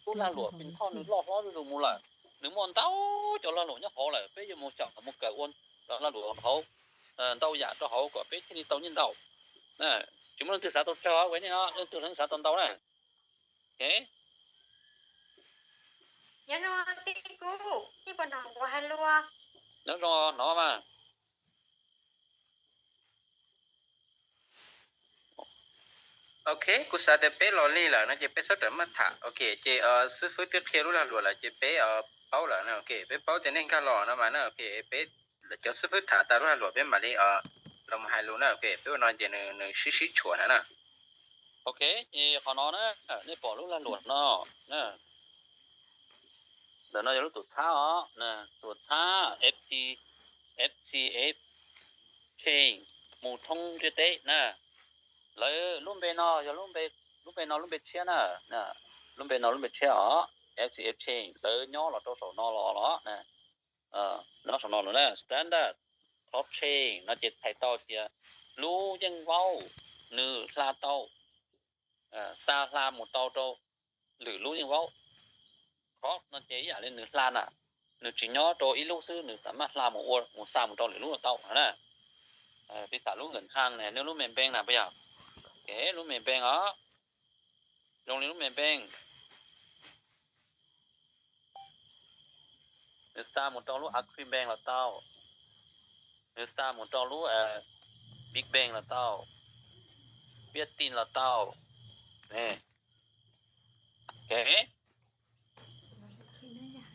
lub lag luam Fim Thoj nws loj hlob zuj zus mus lawm, nws muaj ntau cov lag luam nyob hauv lawm, peb yuav mus xyaum mus kawm ua cov lag luam hauv ntau yam rau hauv kom peb thiaj li tau nyiaj ntau. Tsis muaj leej twg xav tau tsawg, leej twg xav tau ntau na. Nyob zoo tij kuv, tij puas hnov kuv hais lus? Nyob zoo hnov mas. Ok, kuv xav tias peb los li lawm no ces peb sawv daws mam tham. Ok, ces xib fwb twb qhia lub lag luam lawm ces peb paub lawm na. Ok, peb paub tias nej nkag los no mas na. Ok, peb cov xib fwb tham tas lub lag luam peb mam li los mus hais lus na. Ok, peb ua no ces nws sib sib tshuam na na. Ok, ces qhov no na, nej pom lub lag luam no, ntawm no yog lub tuam txhab os, tuam txhab F T, F T F chain mus thoob ntiaj teb na. Lawv lub npe no yog lub npe, lub npe no lub npe tshiab na, lub npe no lub npe tshiab os, F T F chain lawv nyob los rau saum no los los na. Nyob saum no los na, standard clock chain no ces txhais tau tias lub yeej vaub nws hla tau, xa hla mus tau rau lwm lub yeej vaub. Clock no ces ib yam li nws hla na, nws tsis nyob rau ib lub xwb, nws xam maj hla mus ua mus xa mus rau lwm lub tau na. Piv xam lub ngam haj ne, nws lub me npeej na puas yog? Lub me npeej os, zoo li lub me npeej, nws xa mus rau lub Aqui Bank los tau, nws xa mus rau lub Big Bang los tau, Viaj Tin los tau.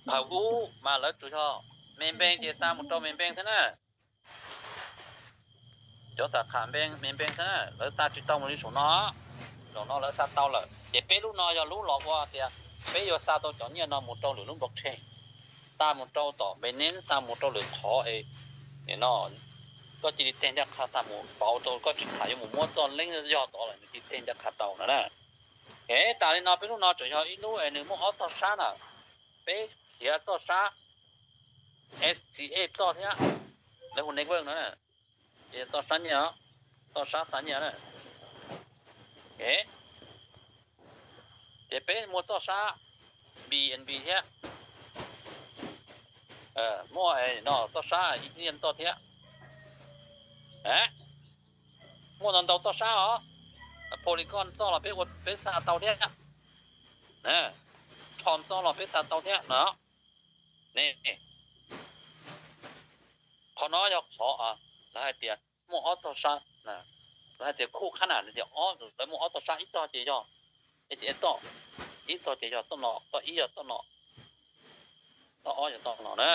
Thaum ub mas lawv tsuas yog me npeej ces xa mus rau me npeej xwb na. Cov tham qham npeej me npeej xwb na, lawv xa tsis tau mus li saum no. Saum no lawv xa tau lawm ces peb lub no yog lub los ua tias peb yuav xa tau cov nyiaj no mus rau lwm lub blockchain, xa mus rau tom Binance, xa mus rau lwm qhov es no koj cia li teg ncaj qha xa mus pauv rau, koj tsis tham yuav mus muab txoj leeb yog tod lawm, nws cia li teg ncaj qha tau no na. Es tas li no peb lub no tseem yog ib lub es nws muaj ob txoj sab na, peb khiav txoj sab F T X txoj thiab, lawv hu network no na, ces txoj sab nyiaj, txoj sab xa nyiaj na. Ces peb muaj txoj sab B N B thiab, muaj no txoj sab Ethereum txoj thiab, muaj ntau ntau txoj sab os. Polygon txoj los peb ua peb xa tau thiab, Tron txoj los peb xa tau thiab no. Ne, qhov no yog qhov lawv hais tias muaj ob txoj sab, lawv hais tias khuj qhab na, tias lawv muaj ob txoj sab, ib txoj ces yog F T X txoj, ib txoj ces yog txoj no, txoj ib yog txoj no, txoj ob yog txoj no na.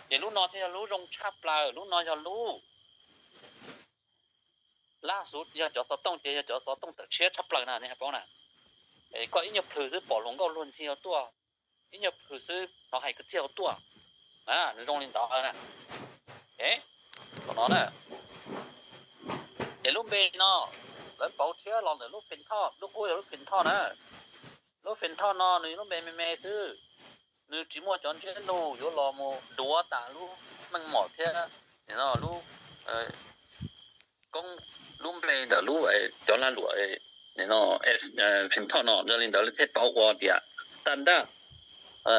Ces lub no thiaj yog lub zoo tshaj plaws, lub no yog lub lab xuv, yog cov xov tooj ces yog cov xov tooj tawm tshiab tshaj plaws na, nej hais paub na. Koj ib nyuag plhws xwb pom hluas nkauj luag ntxhi tuaj, ib nyuag plhws xwb hnov hais kwv txhiaj tuaj. Nws zoo li ntawd na. Tom no na, ces lub npe no lawv pauv tshiab los ntawm lub Fim Thoj, lub qub yog lub Fim Thoj na. Lub Fim Thoj no nws lub npe me me xwb, nws tsis muaj cov ntsiab lus yuav los mus duav tas lub meej mom thiab lub koob, lub npe ntawm lub cov lag luam Fim Thoj no. Yog li ntawd lawv thiaj pauv ua tias standard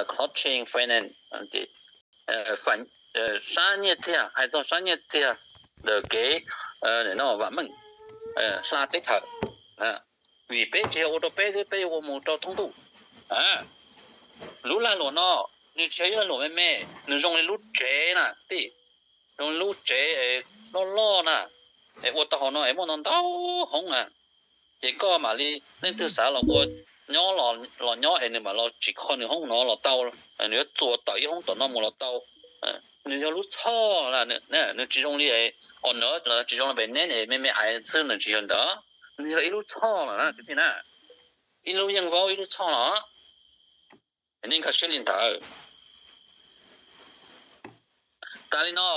blockchain finance, sab nyiaj txiag, hais txog sab nyiaj txiag ntawm kev vam meej hla teb chaws. Vim peb tsis yog ua rau peb xwb, peb yuav ua mus rau thoob ntuj. Lub lag luam no nws tsis yog ib lag luam me me, nws zoo li lub tsev na tij, zoo li lub tsev loj loj na, es ua tau hauv no es muaj ntau ntau hoob na. Ces koj mam li leej twg xav los ua nyob los nyob es nws mam los tsim kho nws hoob no los tau, nws yuav txuas tawm ib hoob tom no mus los tau. Nws yog lub txhoj, nws tsis zoo li Orbit los tsis zoo li Binance me me ais xwb, nws tsis yog ntawd. Nws yog ib lub txhoj los na kwv tij na, ib lub yeej vaub ib lub txhoj los. Nej nkag siab li ntawd. Tas li no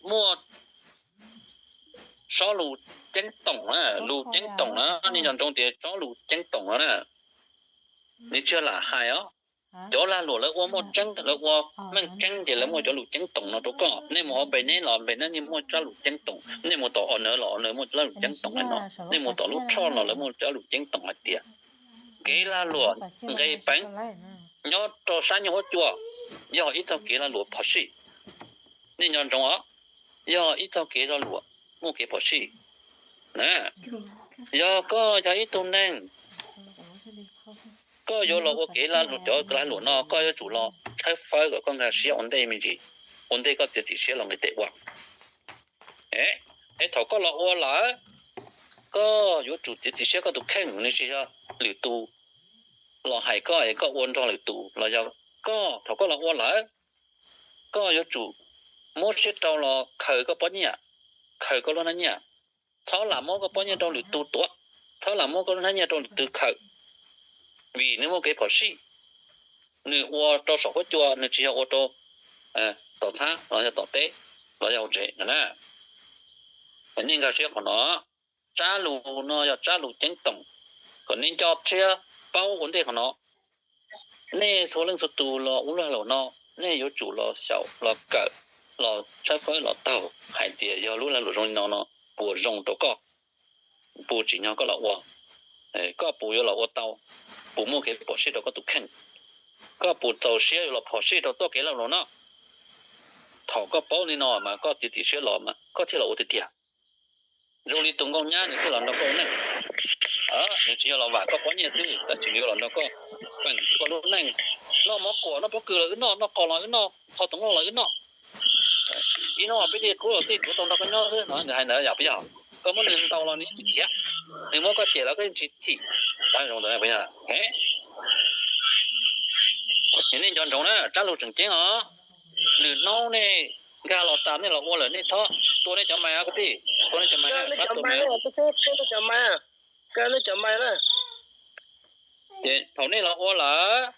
muaj tsob lus ceeb toom na, lus ceeb toom na, nej nco ntsoov tias tsob lus ceeb toom no na, nws tsis yog lam hais os. Cov lag luam lawv ua muaj tseeb, lawv ua meej tseeb ces lawv muaj cov lus ceeb toom no rau koj. Nej mus hauv Binance los Binance yeej muaj tsob lus ceeb toom, nej mus tom Orbit los Orbit muaj tsob lus ceeb toom hais no, nej mus tom lub txhoj los lawv muaj tsob lus ceeb toom hais tias Kev lag luam nqe peev nyob rau sab nyoog huab cua yog ib txoj kev lag luam phom sij. Nej nco ntsoov os, yog ib txoj kev lag luam muaj kev phom sij. Yog koj yog ib tug neeg, koj yuav los ua kev lag luam, cov lag luam no koj yuav tsum los tshawb fawb kom koj nkag siab ua ntej me ntsis, ua ntej koj txiav txim siab los nqis tes ua. Es thaum koj los ua lawm, koj yuav tsum txiav txim siab koj tus kheej, nws tsis yog lwm tus los hais koj es koj ua nrog lwm tus los yog koj. Thaum koj los ua lawm, koj yuav tsum muab siab rau los khaws koj pob nyiaj, khaws koj lub hnab nyiaj. Txhob lam muab koj pob nyiaj rau lwm tus tuav, txhob lam muab koj lub hnab nyiaj rau lwm tus khaws, vim nws muaj kev phom sij. Nws ua rau saum huab cua, nws tsis yog ua rau tom thab los yog tom teb los yog hauv tsev na. Nej nkag siab qhov no, tsab lus no yog tsab lus ceeb toom, kom nej nco thiab paub ua ntej qhov no. Nej txhua leej txhua tus los ua lub lag luam no, nej yuav tsum los xyaum los kawm, los tshawb fawb los taug hais tias yog lub lag luam zoo li no no puas zoo rau koj, puas tsim nyog koj los ua, koj puas yuav los ua tau, puas muaj kev phom sij rau koj tus kheej, koj puas txaus siab yuav los phom sij rau txoj kev lag luam no. Thaum koj paub li no mas koj txiav txim siab los mas koj thiaj los ua tiag tiag. Zoo li tus nkauj nyab nws thiaj los nrog koj ua neej. Nws tsis yog los vam koj pob nyiaj xwb, tab sis nws yuav los nrog koj peem koj lub neej. Noj mov kuam noj pob kws los wb noj, noj qos los wb noj, tho toov loj los wb noj. Ib hnub peb li kub los tij tuav tau nrog koj nyob xwb no, nws hais ntawd yog puas yog? Koj muab nws ntaus los nws yeej tsis khiav, nws muab koj cem los koj yeej tsis chim. Zoo ntawd, nej nco ntsoov na, tsab lus tseem ceeb os. Lwm hnub nej nkag los tas nej los ua lawm nej txhob tua nej cov mais kwv tij, tua nej cov mais, pab tua mais. Ces thaum nej los ua lawm,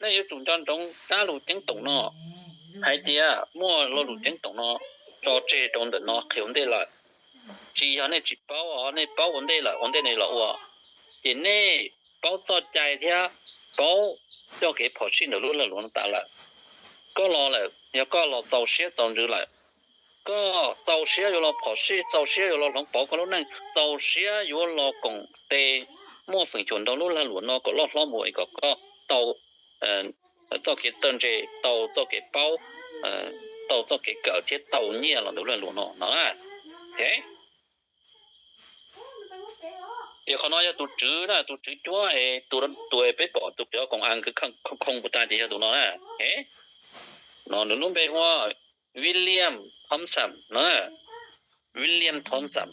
nej yuav tsum nco ntsoov tsab lus ceeb toom no, hais tias muaj lo lus ceeb toom no tso tseg rau ntawm no qhia ua ntej lawm. Tsis yog nej tsis paub os, nej paub ua ntej lawm, ua ntej nej los ua, ces nej paub txoj cai thiab paub txoj kev phom sij ntawm lub lag luam no tas lawm. Koj los lawm, yog koj los txaus siab txaus ntsws lawm, koj txaus siab yuav los phom sij, txaus siab yuav los hloov pauv koj lub neej, txaus siab yuav los koom tes muaj feem xyuam nrog lub lag luam no kom loj hlob mus es kom koj tau txoj kev txawj ntse, tau txoj kev paub, tau txoj kev kawm thiab tau nyiaj los ntawm lub lag luam no no. Ces qhov no yog tus tswv na, tus tswv cuab es tus, tus peb pom tus cov koom as khoo khoo puas tas ces yog tus no na. No nws lub npe hu ua William Thompson no. William Thompson,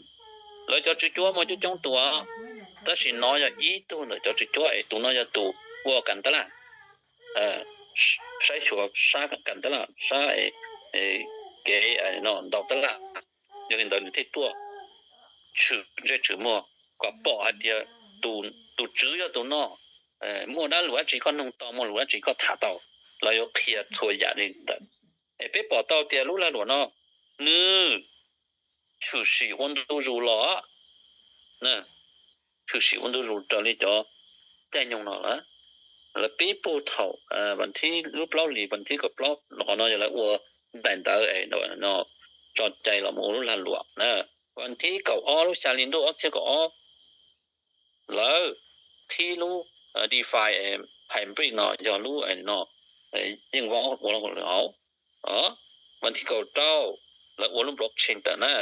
lawv cov tswv cuab muaj coob coob tus, tab sis no yog ib tug ntawm cov tswv cuab es tus no yog tus ua kam tab laj, saib xyuas sab kam tab laj, sab kev no ntaus tab laj. Yog li ntawd nws thiaj tuaj tshwm ntsej tshwm muag kom pom hais tias tus tswv yog tus no, muaj dab lus dab tsi koj noog tau, muaj lus dab tsi koj tham tau, lawv yuav qhia txhua yam li ntawd. Es peb pom tau tias lub lag luam no nws tshwm sim ua ntu zus los, tshwm sim ua ntu zus raws li cov caij nyoog no lawm. Lawv pib puag thaum vas thib lub plaub hlis, vas thib kaum plaub los qhov no yog lawv ua daim ntawv es no tso cai los mus ua lub lag luam na. Vas thib kaum ob lub xya hli ntuj ob txhiab kaum ob, lawv qhib lub DeFi hais npij no yog lub no yeej vau ua lawm hauv. Vas thib kaum rau, lawv ua lub blockchain tawm na.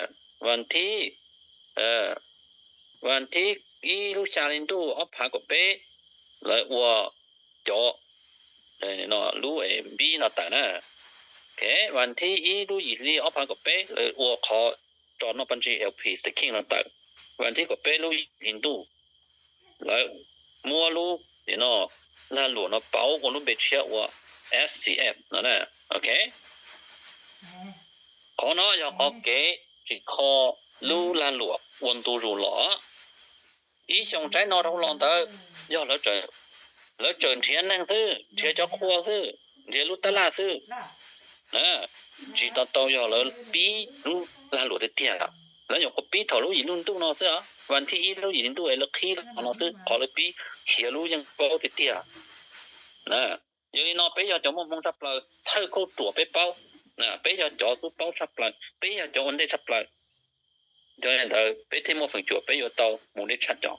Vas thib, vas thib ib lub xya hli ntuj ob phav kaum peb, lawv ua cov lub npib no tawm na. Vas thib ib lub yim hli ob phav kaum peb lawv ua qhov tso noj paj ntsig LP staking no tawm. Vas thib kaum peb lub yim hli ntuj, lawv muab lub no lag luam no pauv ua lub npe tshiab ua SCF no. Ok, qhov no yog qhov kev tsim kho lub lag luam ua ntu zus los. Ib xyoo tsaib no rau los ntawd yog lawv tseem nrhiav neeg xwb, nrhiav cov qhua xwb, nrhiav lub tab laj xwb. Tsis tau tau yog lawv pib lub lag luam tiag tiag. Lawv nyuam qhuav pib thaum lub yim hli ntuj no xwb, vas thib ib lub yim hli ntuj es lawv qhib los no xwb, qhov lawv pib khiav lub yeej paub tiag tiag. Yog li no peb yog cov muaj hmoo tshaj plaws, thawj kauj ruam peb paub, peb yog cov tub paub tshaj plaws, peb yog cov ua ntej tshaj plaws. Yog li ntawd peb thiaj muaj feem xyuam peb yuav tau mus deb tshaj cov.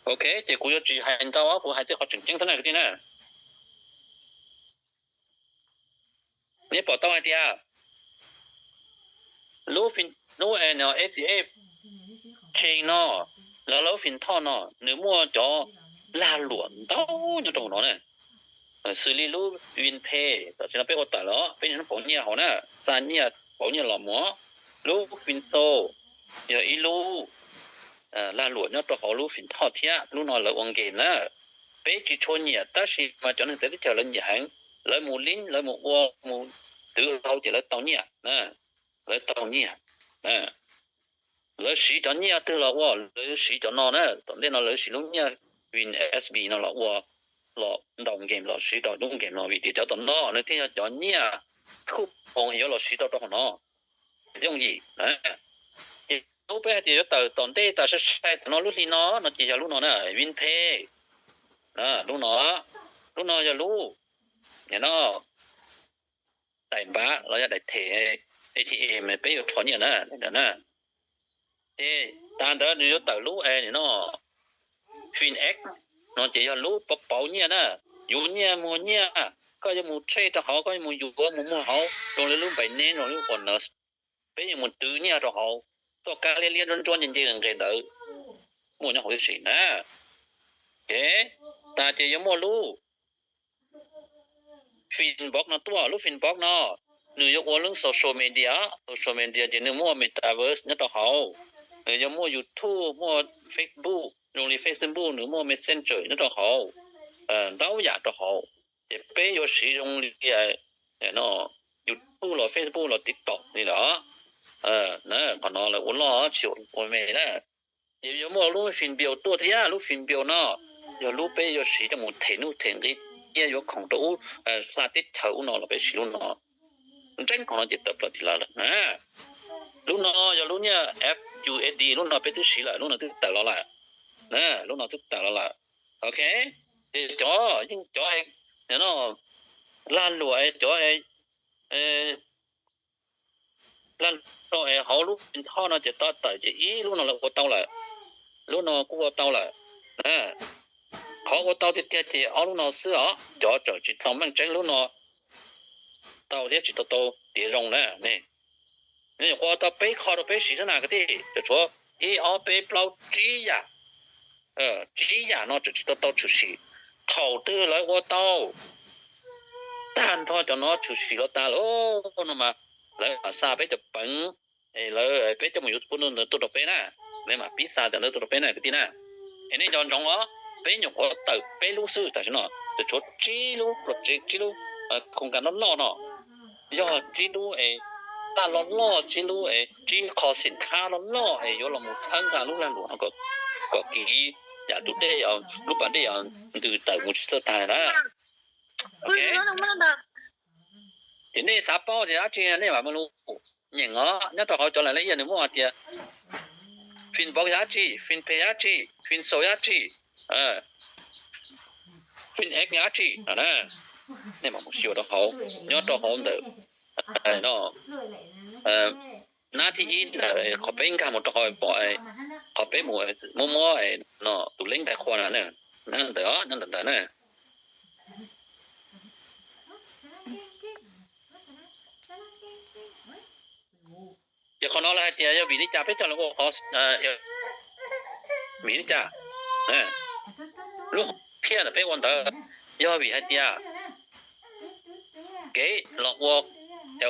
Ok, ces kuv yuav tsis hais ntau, kuv hais tej qhov tseem ceeb xwb na kwv tij na. Neb pom tau hais tias lub, lub F T X Chain no, los lub Fintoch no nws muaj cov lag luam ntau nyob rau hauv no na. Xws li lub VanPay, tam sim no peb ua tawm los peb yeej pauv nyiaj hauv na, xa nyiaj pauv nyiaj los mus. Lub FinSol yog ib lub lag luam nyob rau hauv lub Fintoch thiab, lub no lawv ua game na. Peb tsis tshua nyiam tab sis mas cov neeg txawv teb chaws lawv nyiam heev, lawv mus link, lawv mus ua, mus twv hauv ces lawv tau nyiaj, lawv tau nyiaj. Lawv siv cov nyiaj twg los ua, lawv siv cov no na, tom ntej no lawv siv lub nyiaj FinSB no los ua, los ntaus game los siv rau lub game no vim tias cov tom no nws thiaj yog cov nyiaj khuj poos yuav los siv rau rau hauv no yooj yim. Ces lub peb hais tias yuav tawm tom ntej tas sai sai tam no lub hli no no ces yog lub no na, VanPay. Lub no, lub no yog lub, no, daim npav los yog daim them ATM peb yuav rho nyiaj na. Ces tas ntawd nws yuav tawm lub no, FinEx no ces yog lub pauv pauv nyiaj na, yuav nyiaj muag nyiaj, koj yuav mus trade rau hauv, koj yuav mus yuav mus muag hauv, zoo li lub Binance, zoo li lub Coinbase, peb yuav mus twv nyiaj rau hauv, txoj kab liab liab ntsuab ntsuab nce nce nqes ntawd muaj nyob hauv tib si na. Ces tas ces yuav muaj lub Finbox no tuaj, lub Finbox no nws yuav ua lub social media, social media ces nws muaj metaverse nyob rau hauv, nws yuav muaj YouTube, muaj Facebook, zoo li Facebook nws muaj Messenger nyob rau hauv, ntau yam rau hauv. Ces peb yuav siv zoo li no, YouTube los Facebook los TikTok li lawm. Qhov no lawv ua loj tsis ua me na. Ces yuav muaj lub Finbuild tuaj thiab, lub Finbuild no yog lub peb yuav siv coj mus them nuj them nqi, thiab yuav khoom rau ub, xa teb chaws ub no los peb siv lub no. Ntseeb qhov no ces tawm plaws tim lawv lawm. Lub no yog lub nyiaj FUSD, lub no peb twb siv lawm, lub no twb tawm los lawm. Lub no twb tawm los lawm. Ok, ces cov yeej cov no lag luam cov lag luam hauv lub Fintoch no ces tau tawm ces ib lub no lawv ua tau lawm, lub no kuj ua tau lawm. Qhov ua tau tiag tiag ces ob lub no xwb os, cov tseem tsis tau meej tseeb lub no tau thiab tsis tau tau tiav zoo na. Nws nyuam qhuav ua tau peb qho rau peb siv xwb na kwv tij, tseem tshuav ib ob peb plaub tsib yam, tsib yam no tseem tsis tau tau tshwm sim. Thaum twg lawv ua tau tag nrho cov no tshwm sim los tas lawm no mas lawv mam xa peb cov peev, es lawv peb coj mus yuav tus pub ntawd tuaj rau peb na, lawv mam pib xa cov ntawd tuaj rau peb na kwv tij na. Es nej nco ntsoov os, peb nyuam qhuav tawm peb lub xwb tam sim no, tseem tshuav tsib lub project, tsib lub khoos kas loj loj no, yog tsib lub es taj loj loj, tsib lub es tsib qho xim khab loj loj es yuav los mus txhawb nqa lub lag luam no kom kiv yam tus dej, lub pas dej ntws tawm mus tsis txawj tag na. Ok, ces nej xav paub tias dab tsi nej mam mus nyeem os, nyob rau hauv cov laj laj iaj nws muaj hais tias Finbox yog dab tsi, FinPay yog dab tsi, FinSol yog dab tsi, FinEx yog dab tsi. Nej mam mus xyuas rau hauv, nyob rau hauv ntawm no, nab thib ib ntawm qhov peb nkag mus rau hauv pom, qhov peb mus muab muab no tus link tais qhua na, nyob ntawm os, nyob ntawm ntawd na. Ces qhov no lawv hais tias yog vim li cas peb coj los ua qhov, vim li cas lub phiaj ntawm peb ua ntawd, yog vim hais tias kev los ua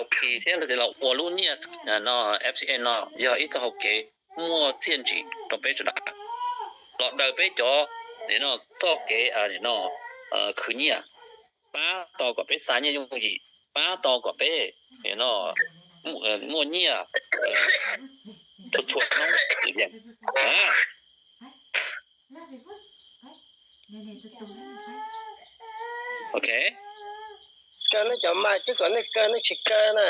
LP thiab los ua lub nyiaj no FCN no yog ib txoj hau kev muaj txiaj ntsim rau peb sawv daws, los daws peb cov no txoj kev no khwv nyiaj, pab tau kom peb xa nyiaj yooj yim, pab tau kom peb no muaj nyiaj txhua txhua hnub xwm yees. Ok, kaw nej cov mas twb kom nej kaw nej tsis kaw na.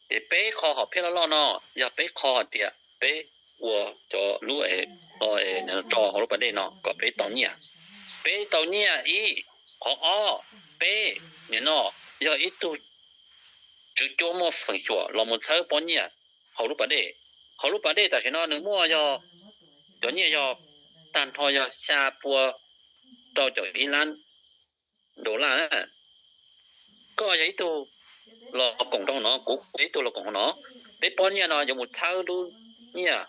Ces peb qho hom phiaj loj loj no yog peb qho hais tias peb ua cov lub es tso hauv lub pas dej no kom peb tau nyiaj. Peb tau nyiaj ib, qhov ob, peb nim no yog ib tug Tswv Cuab muaj feem xyuam los mus txhawb pob nyiaj hauv lub pas dej. Hauv lub pas dej tam sim no nws muaj yog cov nyiaj yog tag nrho yog xya pua rau caum ib lab dollar na. Koj yog ib tug los koom rau no, kuv yog ib tug los koom rau no. Peb pob nyiaj no yuav mus txhawb lub nyiaj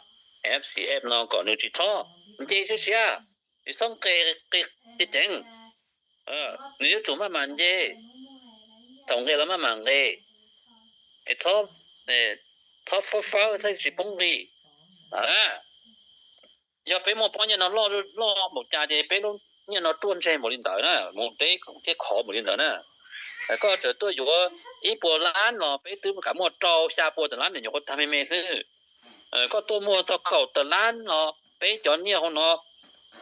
F C F no kom nws tsis txhob nce siab siab, tsis txhob nqes ceev ceev. Nws yuav tsum maj mam nce, thaum nqes los maj mam nqes, es txhob fawb fawb thiaj tsis poob nqis. Yog peb muaj pob nyiaj no loj loj npaum cas ces peb lub nyiaj no ruaj ntseg npaum li ntawd na, mus deb thiab khov npaum li ntawd na. Koj txawm tuaj yuav ib puas lab los peb twb kam muaj rau xya pua tawm lab, nws nyuam qhuav tag me me xwb. Koj tuaj muag txog kaum tawm lab los peb cov nyiaj hauv no,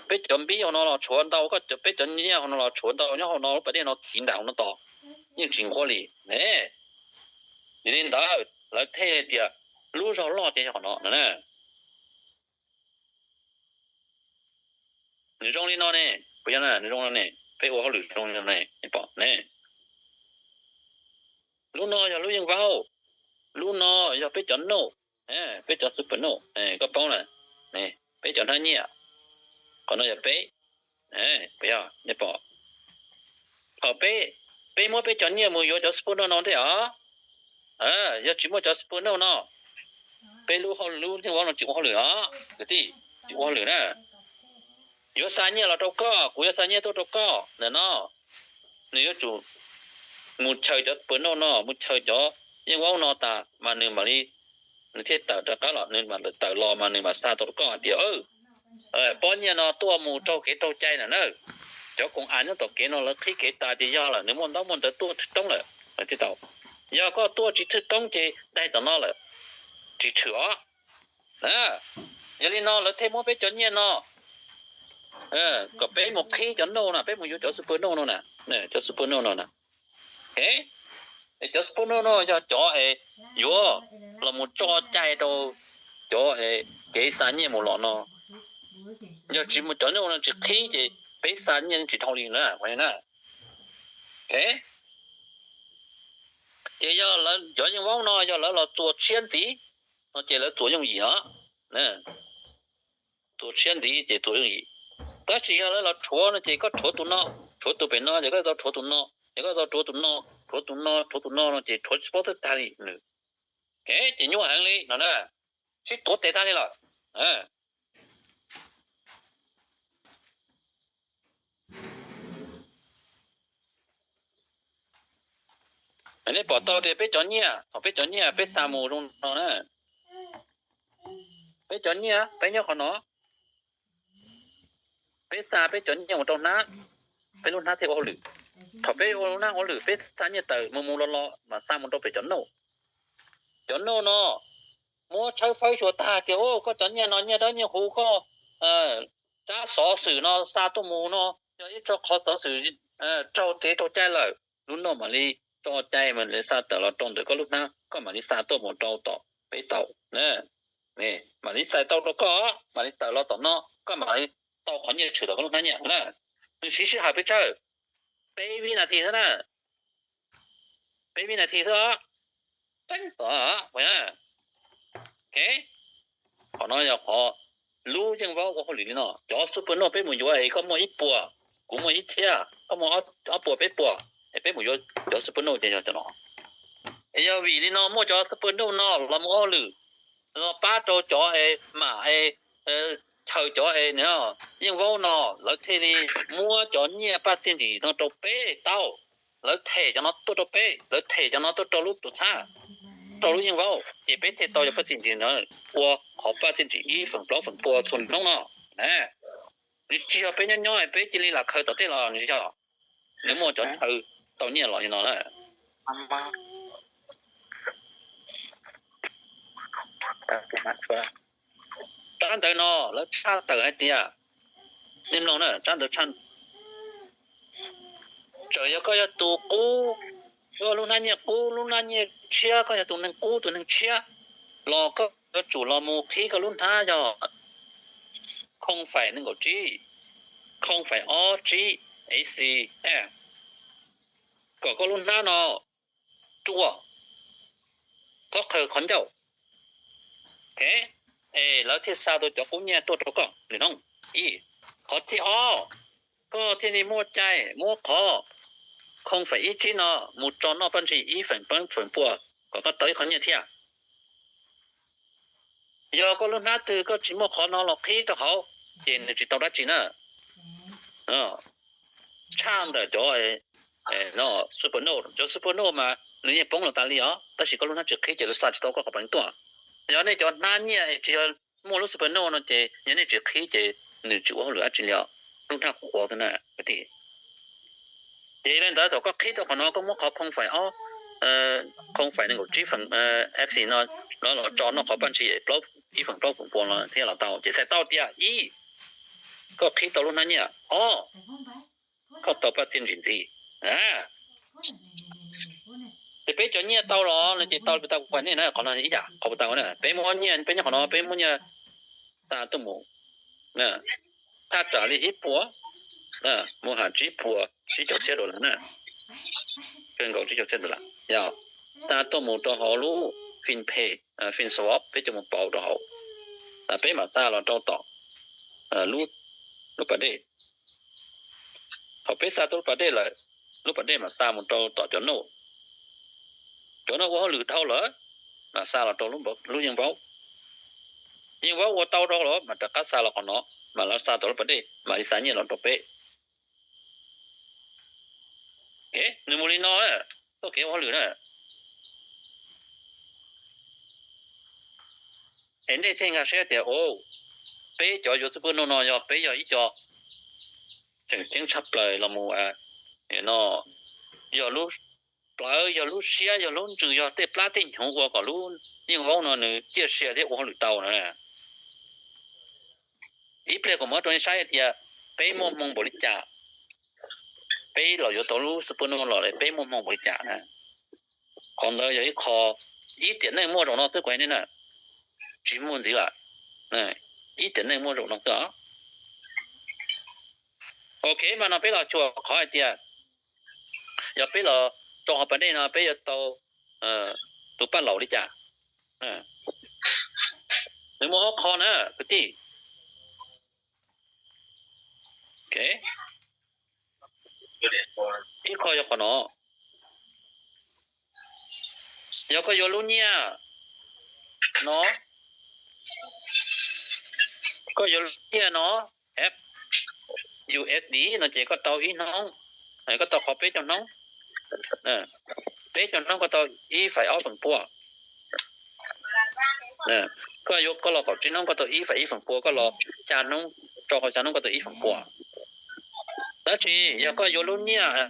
peb cov npib hauv no los tshuav ntau, koj peb cov nyiaj hauv no los tshuav ntau nyob hauv no, lub pas dej no kiv nram hauv no tos yeej tsis nquag li ne. Yog li ntawd lawv thiaj tias lub zog loj ces yog qhov no no na. Nws zoo li no ne, puas yog? Nws zoo no ne, peb ua hauj lwm zoo li no ne, pom ne. Lub no yog lub yeej vaub, lub no yog peb cov noj, peb cov super noj, koj paub na, peb cov hnab nyiaj, qhov no yog peb, puas yog? Pom, thaum peb, peb muab peb cov nyiaj mus yuav cov super noj no thiab os. Yog tsis muaj cov super noj no, peb lub, lub yeej vaub no tsis ua hauj lwm os kwv tij, tsis ua hauj lwm na. Yuav xa nyiaj los rau koj, kuv yuav xa nyiaj tuaj rau koj ntawm no. Nws yuav tsum mus chaws cov super noj no, mus chaws cov yeej vaub no tas mas nws mam li, nws thiaj tawm rov qab los, nws mam tawm los mas nws mam xa tau rau koj hais tias pob nyiaj no tuaj mus raug kev raug cai na na. Cov koom as nyob tom kev no lawv qhib kev tas ces yog lawm, nws muaj ntaub muaj ntawv tuaj thwj toob lawm. Yog koj tuaj tsis thwj toob ces daig tom no lawm, tsis tshwm os. Yog li no lawv thiaj muab peb cov nyiaj no kom peb mus qhib cov noj na, peb mus yuav cov super noj no na, cov super noj no na. Cov super noj no yog cov es yuav los mus tso cai rau cov kev xa nyiaj mus los no. Yog tsis muaj cov noj no tsis qhib ces peb xa nyiaj tsis dhau li na. Ces yog cov yeej vaub no yog lawv los txuas tshiab ntxiv no ces lawv txuas yooj yim os. Txuas tshiab ntxiv ces txuas yooj yim. Tab sis yog lawv los rhuav no ces koj rhuav tus no, rhuav tus pem no ces koj tau rhuav tus no, ces koj tau rhuav tus no, rhuav tus no, rhuav tus no no ces rhuav tsis paub twg tag li nws. Ces nyuaj heev li no na, sib tuav tes tag li lawm. Nej pom tau tias peb cov nyiaj, thaum peb cov nyiaj peb xa mus zoo no na, peb cov nyiaj peb nyob qhov no, peb xa peb cov nyiaj mus rau hnab, peb lub hnab thiaj ua hauj lwm. Thaum peb ua lub hnab ua hauj lwm peb xa nyiaj tawm mus mus los los mas xa mus rau pem cov noj. Cov noj no muab tshawb fawb xyuas tag tias koj cov nyiaj no nyiaj dawb nyiaj huv koj rab xov xwm no xa tuaj mus no yog ib co qhov xov xwm raug kev raug cai lawm, lub noj mam li tso cai mam li xa tawm los rau ntawm koj lub hnab, koj mam li xa tuaj mus rau tom peb tau. Mam li xa tau rau koj, mam li tawm los tom no, koj mam li tau qhov nyiaj tshwm tom koj lub hnab nyiaj na. Nws siv sij hawm pes tsawg? Peb vib nas this xwb na, peb vib nas this xwb os. Tseeb tom, qhov no yog qhov lub yeej vaub ua hauj lwm li no. Cov super noj peb mus yuav es koj muaj ib puas, kuv muaj ib txhiab, koj muaj ob puas peb puas, es peb mus yuav cov super noj ces yog cov no. Es yog vim li no muaj cov super noj no los mus ua hauj lwm, los pab rau cov es mam es chaw cov es yeej vaub no, lawv thiaj li muab cov nyiaj paj txiaj ntim no rau peb tau. Lawv them cov no tuaj rau peb, lawv them cov no tuaj rau lub tuam txhab, rau lub yeej vaub, ces peb thiaj tau cov paj txiaj ntim no ua qhov paj txiaj ntim ib feem plaub feem pua txhua hnub no. Nws tsis yog peb nyob nyob peb cia li lam khaws tom tej los nws tsis yog, nws muaj cov chaw tau nyiaj los li no na. Tsab ntawv no lawv tshaj tawm hais tias, nej mloog na, tsab ntawv tshaj, txawm yog koj yog tus qub, koj lub hnab nyiaj qub lub hnab nyiaj tshiab, koj yog tus neeg qub tus neeg tshiab los koj yuav tsum los mus qhib koj lub hnab yog không phẩy nees nkaum tsib, không phẩy ob tsib, AC, kom koj lub hnab no ruaj, Koj qhaws qhov ncauj, es lawv thiaj xa tau cov qub nyiaj tuaj rau koj lwm hnub. Ib, qhov thib ob, koj thiaj li muaj cai muab qhov khoo fais ib tsib no mus tso noj paj ntsis ib feem peb feem pua kom koj tau ib qho nyiaj thiab. Yog koj lub hnab twg koj tsis muaj qhov no los qhib rau hauv, ces nws tsis tau dab tsi na. Tshaj ntawm cov super no, cov super no mas nws yeej poob los tas li os, tab sis koj lub hnab tsis qhib ces lawv xa tsis tau koj qhov peev tuaj. Yog nej cov hnab nyiaj tsis yog muaj lub super no no ces yog nej tsis qhib ces nws tsis ua hauj lwm dab tsi li os, lub hnab qhuav xwb na kwv tij. Ces li ntawd thaum koj qhib tau qhov no koj muab qhov khoo fais ob, khoo fais nees nkaum tsib feem F C no los los tso noj qhov paj ntsis ib feem plaub feem pua no thiaj los tau, ces txhais tau tias ib, koj qhib tau lub hnab nyiaj, ob, koj tau paj txiaj ntsim ntxiv. Ces peb cov nyiaj tau los no ces tau li tau kuv hais nej na, qhov no ib yam qhov puas tau na, peb muab nyiaj, peb nyob qhov no peb muab nyiaj xa tuaj mus thaj tsam li ib puas, mus hais tsib puas tsib caug txhiab dollar na, kawg nkaus tsib caug txhiab dollar, yog xa tuaj mus rau hauv lub FinPay, FinSwap peb coj mus pauv rau hauv, peb mam xa los rau tom lub, lub pas dej. Thaum peb xa tau lub pas dej lawm, lub pas dej mam xa mus rau tom cov noj, cov noj ua hauj lwm dhau lawm mam xa los rau lub yeej vaub. Yeej vaub ua tau rau lawm mas rov qab xa los qhov no, mas lawv xa tau lub pas dej mam li xa nyiaj los rau peb. Nws mus li no, txoj kev ua hauj lwm na. Es nej thiaj nkag siab tias, o, peb cov yuav xwb pwb no no yog peb yog ib co tseem ceeb tshaj plaws los mus no, yog lub plawv, yog lub siab, yog lub ntsws, yog tej plab tej hnyuv ua kom lub yeej vaub no nws ciaj sia thiab ua hauj lwm tau na. Ib pliag kuv muab rau nej saib tias peb muaj hmoo npaum li cas, peb los yuav tau lub xwb pwb no los peb muaj hmoo npaum li cas na. Qhov ntawd yog ib qho, ib tiam neej muaj zaum no xwb kuv hais nej na, tsis muaj ntxiv lawm. Ib tiam neej muaj zaum no xwb. Ok, mas no peb los xyuas qhov hais tias yog peb los rau hauv pas dej no peb yuav tau tus paj laum li cas. Nws muaj ob qho na kwv tij. Ib qho yog qhov no, yog koj yuav lub nyiaj no, koj yuav lub nyiaj no, F U S D no ces koj tau ib hnub, koj tau qhov peb caug hnub, peb caug hnub koj tau ib faim ob feem pua. Koj yuav, koj los kaum tsib hnub koj tau ib faim ib feem pua, koj los xya hnub, rau qhov xya hnub koj tau ib feem pua. Tab sis yog koj yuav lub nyiaj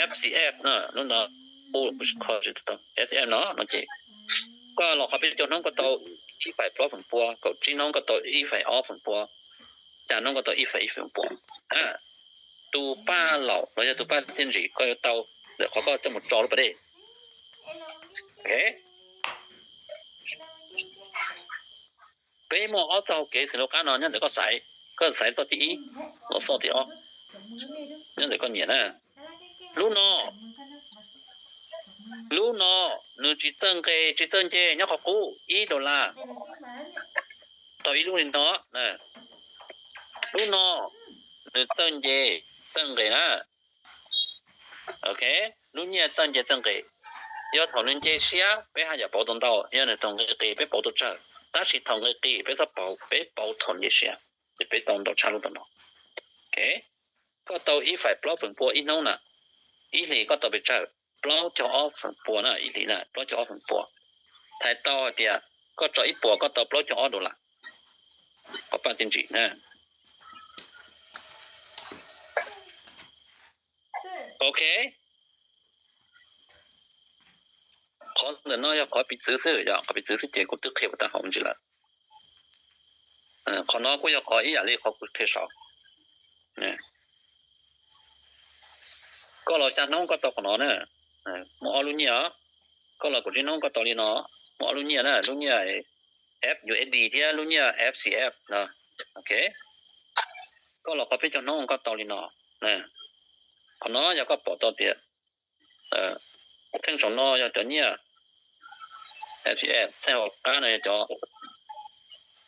F C F no, lub no, F C F no no ces koj los qhov peb caug hnub koj tau ib faim plaub feem pua, kaum tsib hnub koj tau ib faim ob feem pua, xya hnub koj tau ib faim ib feem pua. Tus paj laum los yog tus paj txiaj ntsim koj yuav tau ntawm qhov koj coj mus tso lub pas dej. Peb muaj ob txoj hau kev xws li qab no nyob ntawm koj xaiv, koj xaiv txoj thib ib, los txoj thib ob, nyob ntawm koj nyiam na. Lub no, lub no nws tsis txawj nqes tsis txawj nce, nyob qhov qub ib dollar tau ib lub li no. Lub no nws txawj nce txawj nqes na. Ok, lub nyiaj txawj nce txawj nqes. Yog thaum nws nce siab peb haj yam pauv tau ntau, yog nws thaum nqes qis peb pauv tau tsawg, tab sis thaum nqes qis peb txhob pauv, peb pauv thaum nce siab, ces peb tau ntau tshaj lub tau no. Ok, koj tau ib faim plaub feem pua ib hnub na, ib hlis koj tau pes tsawg? Plaub caug ob feem pua na, ib hlis na plaub caug ob feem pua. Txhais tau hais tias koj tso ib puas koj tau plaub caug ob dollar, qhov paj txiaj ntsim na. Ok, qhov ntawm no yog qhov piv txwv xwb, yog qhov piv txwv xwb ces kuv twb qhia puas tag hauv ntsis lawm. Qhov no kuj yog qhov ib yam li qhov kuv qhia saud. Koj los xya hnub koj tau qhov no na, muaj ob lub nyiaj. Koj los kaum tsib hnub koj tau li no, muaj ob lub nyiaj na, lub nyiaj F U S D thiab lub nyiaj F C F no. Ok, koj los qhov peb caug hnub koj tau li no. Qhov no yog koj pom tau tias theej saum no yog cov nyiaj, F C F, txheej hauv qab no yog cov,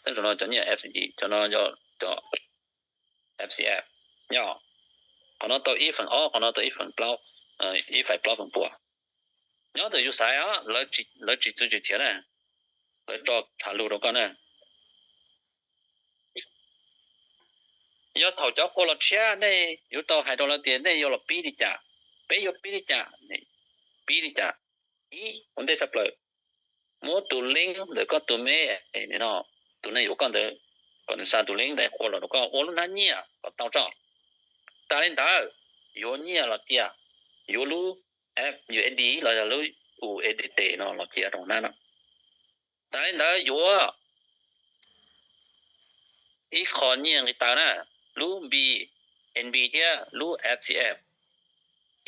txheej saum no cov nyiaj F C G, cov no yog cov F C F. Nyob qhov no tau ib feem ob, qhov no tau ib feem plaub, ib feem plaub feem pua. Nyob ntawm yus xaiv os, lawv tsis txwv tsis txhiv na, lawv tso tham lus rau koj na. Yog thaum cov qhua los tshiab nej yuav tau hais rau lawv tias nej yuav los pib li cas, peb yuav pib li cas, pib li cas. Ib, ua ntej tshaj plaws, muab tus link ntawm koj tus mail, tus neeg yuav koj ntawd, kom nws xa tus link ntawd qhua los rau koj ua lub hnab nyiaj kom tau tso. Tas li ntawd, yuav nyiaj los cia, yuav lub app U S D los yog lub U S D T no los cia rau hnab no. Tas li ntawd yuav ib qho nyiaj nqi taw na, lub B N B thiab lub F C F,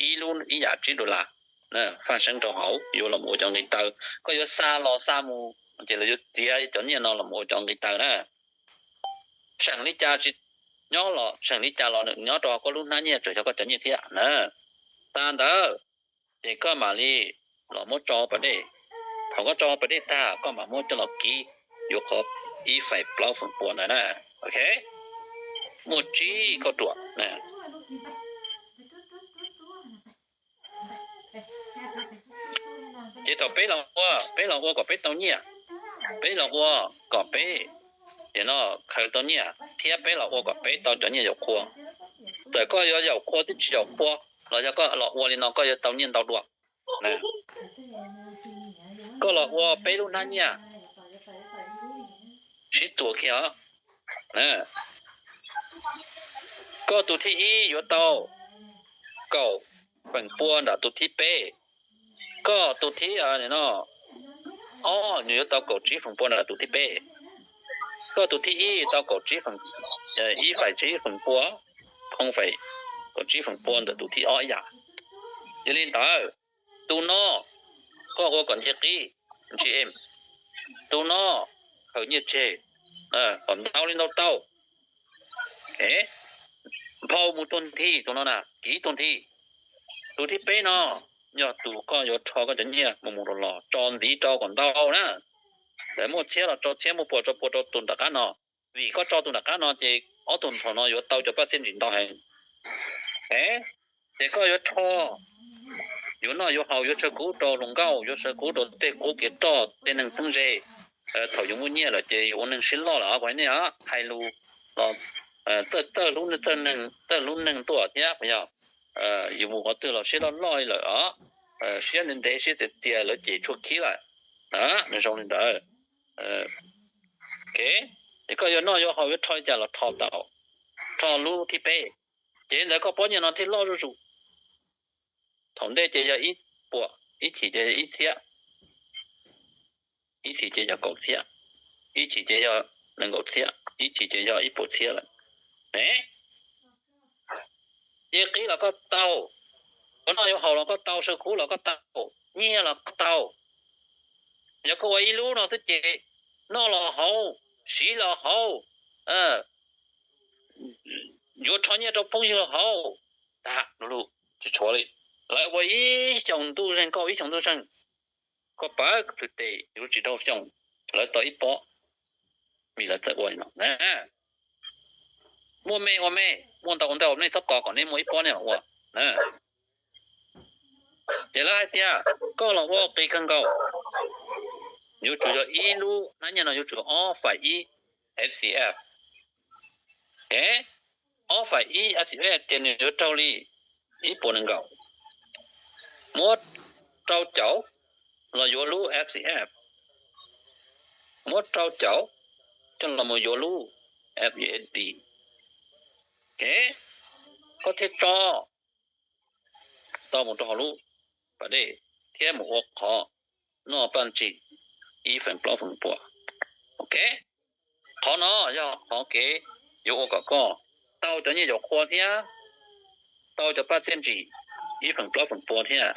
ib lub ib yam tsib dollar, faj seeb rau hauv yuav los ua cov nqi taw. Koj yuav xa los xa mus ces lawv yuav txiav cov nyiaj no los ua cov nqi taw na. Seem li cas tsis nyob los seem li cas los nws nyob rau koj lub hnab nyiaj tsuas yog koj cov nyiaj thiab na. Tas ntawd ces koj mam li los muab tso pas dej. Thaum koj tso pas dej tag koj mam muab coj los kib yuav qhov ib feem plaub feem pua ntawd na. Ok, muaj tsib kauj ruam. Ces thaum peb los ua, peb los ua kom peb tau nyiaj, peb los ua kom peb, ces no khaws tau nyiaj thiab peb los ua kom peb tau cov nyiaj yaum qhua. Txawm koj yuav yaum qhua twb tsis yaum qhua, los yog koj los ua li no koj yuav tau nyiaj ntau dua. Koj los ua peb lub hnab nyiaj sib txuas kiag os. Koj tus thib ib yuav tau kaum feem pua ntawm tus thib peb. Koj tus thib no ob nws yuav tau kaum tsib feem pua ntawm tus thib peb. Koj tus thib ib tau kaum tsib feem, ib feem tsib feem pua, kaum tsib feem pua ntawm tus thib ob ib yam. Yog li ntawd, tus no koj ua kom nce qib, nce em, tus no khaws nyiaj tseg kom ntau li ntau tau. Nphau mus tuag nthi tus no na, kiv tuag nthi. Tus thib peb no yog tus koj yuav rho koj cov nyiaj mus mus los los tso ntxiv rau kom ntau na. Lawv muaj txhiab los tso txhiab, muaj pua tso pua rau tus nram qab no. Vim koj tso tus nram qab no ces ob tug thaum no yuav tau cov paj xiab ntsim ntau heev. Ces koj yuav rho, yuav noj yuav haus, yuav tshaw kub rau hluas nkauj, yuav tshaw kub rau tej qub kev roj, tej neeg txheeb ze. Thaum yus muaj nyiaj lawm ces yus ua neeg siab loj lawm os, kuv hais nej os, hais lus los txawj txawj hlub neeg tuaj thiab, yog yus mus qhov twg los siab loj loj li lawm os, siab ntev ntev siab txias txias lawv ces tshuav khib lawm. Nws zoo li ntawd. Ces koj yuav noj yuav haus yuav rho li cas los rho tau, rho lub thib peb, ces li ntawd koj pob nyiaj no thiaj loj zuj zus. Thaum ntej ces yog ib puas, ib chim ces yog ib txhiab, ib chim ces yog kaum txhiab, ib chim ces yog nees nkaum txhiab, ib chim ces yog ib puas txhiab lawm. Nce qib los koj tau, yuav noj yuav haus los koj tau, saw kub los koj tau, nyiaj los koj tau. Yog koj ua ib lub no xwb ces noj los haus, siv los haus, yuav rho nyiaj rau phooj ywg los haus, tag lug lug, tsis tshuav li. Lawv ua ib xyoos ntuj zeeg, koj ua ib xyoos ntuj zeeg, koj pawg plhws tes yuav tsis dhau xyoo lawv tau ib pob, vim lawv txawj ua li no. Muaj me ua me, muaj ntau ua ntau, nej txhob tos kom nej muaj ib pob nej mam ua. Ces lawv hais tias koj los ua qis kawg nkaus, yuav tsum yog ib lub hnab nyiaj no yuav tsum ob faim ib F C F. Ob faim ib F C F ces nws yuav raug li ib puas nees nkaum. Muab rau caum los yuav lub F C F, muab rau caum coj los mus yuav lub F U S D. Koj thiaj tso tau mus rau hauv lub pas dej thiab mus ua qhov noj paj ntsim ib feem plaub feem pua. Ok, qhov no yog qhov kev yuav ua kom koj tau cov nyiaj yaum qhua thiab tau cov paj xiab ntsim ib feem plaub feem pua thiab.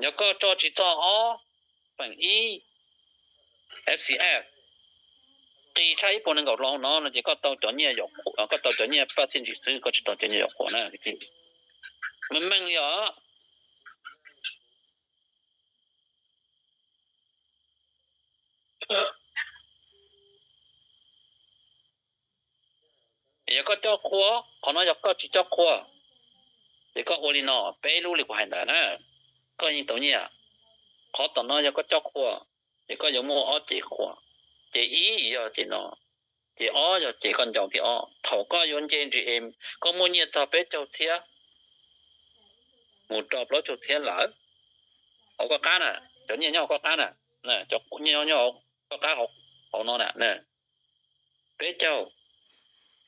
Yog koj tso tsis txog ob feem ib F C F, qis tshaj ib puas nees nkaum los no no ces koj tau cov nyiaj, koj tau cov nyiaj paj xiab ntsim xwb, koj tsis tau cov nyiaj yaum qhua na. Meej meej li os. Yog koj cob qhua, qhov no yog koj tsis cob qhua, ces koj ua li no, peb lub li kuv hais ntawd na, koj yeej tau nyiaj. Qhov tom no yog koj cob qhua, ces koj yuav muaj ob cev qhua, ces ib yog ces no, ces ob yog ces koj ncaus thiab ob. Thaum koj yuav nce G M, koj muaj nyiaj txog peb caug txhiab mus rau plaub caug txhiab lawm, hauv koj qab na, cov nyiaj nyob hauv koj qab na, cov nyiaj nyob hauv koj qab hauv no na, peb caug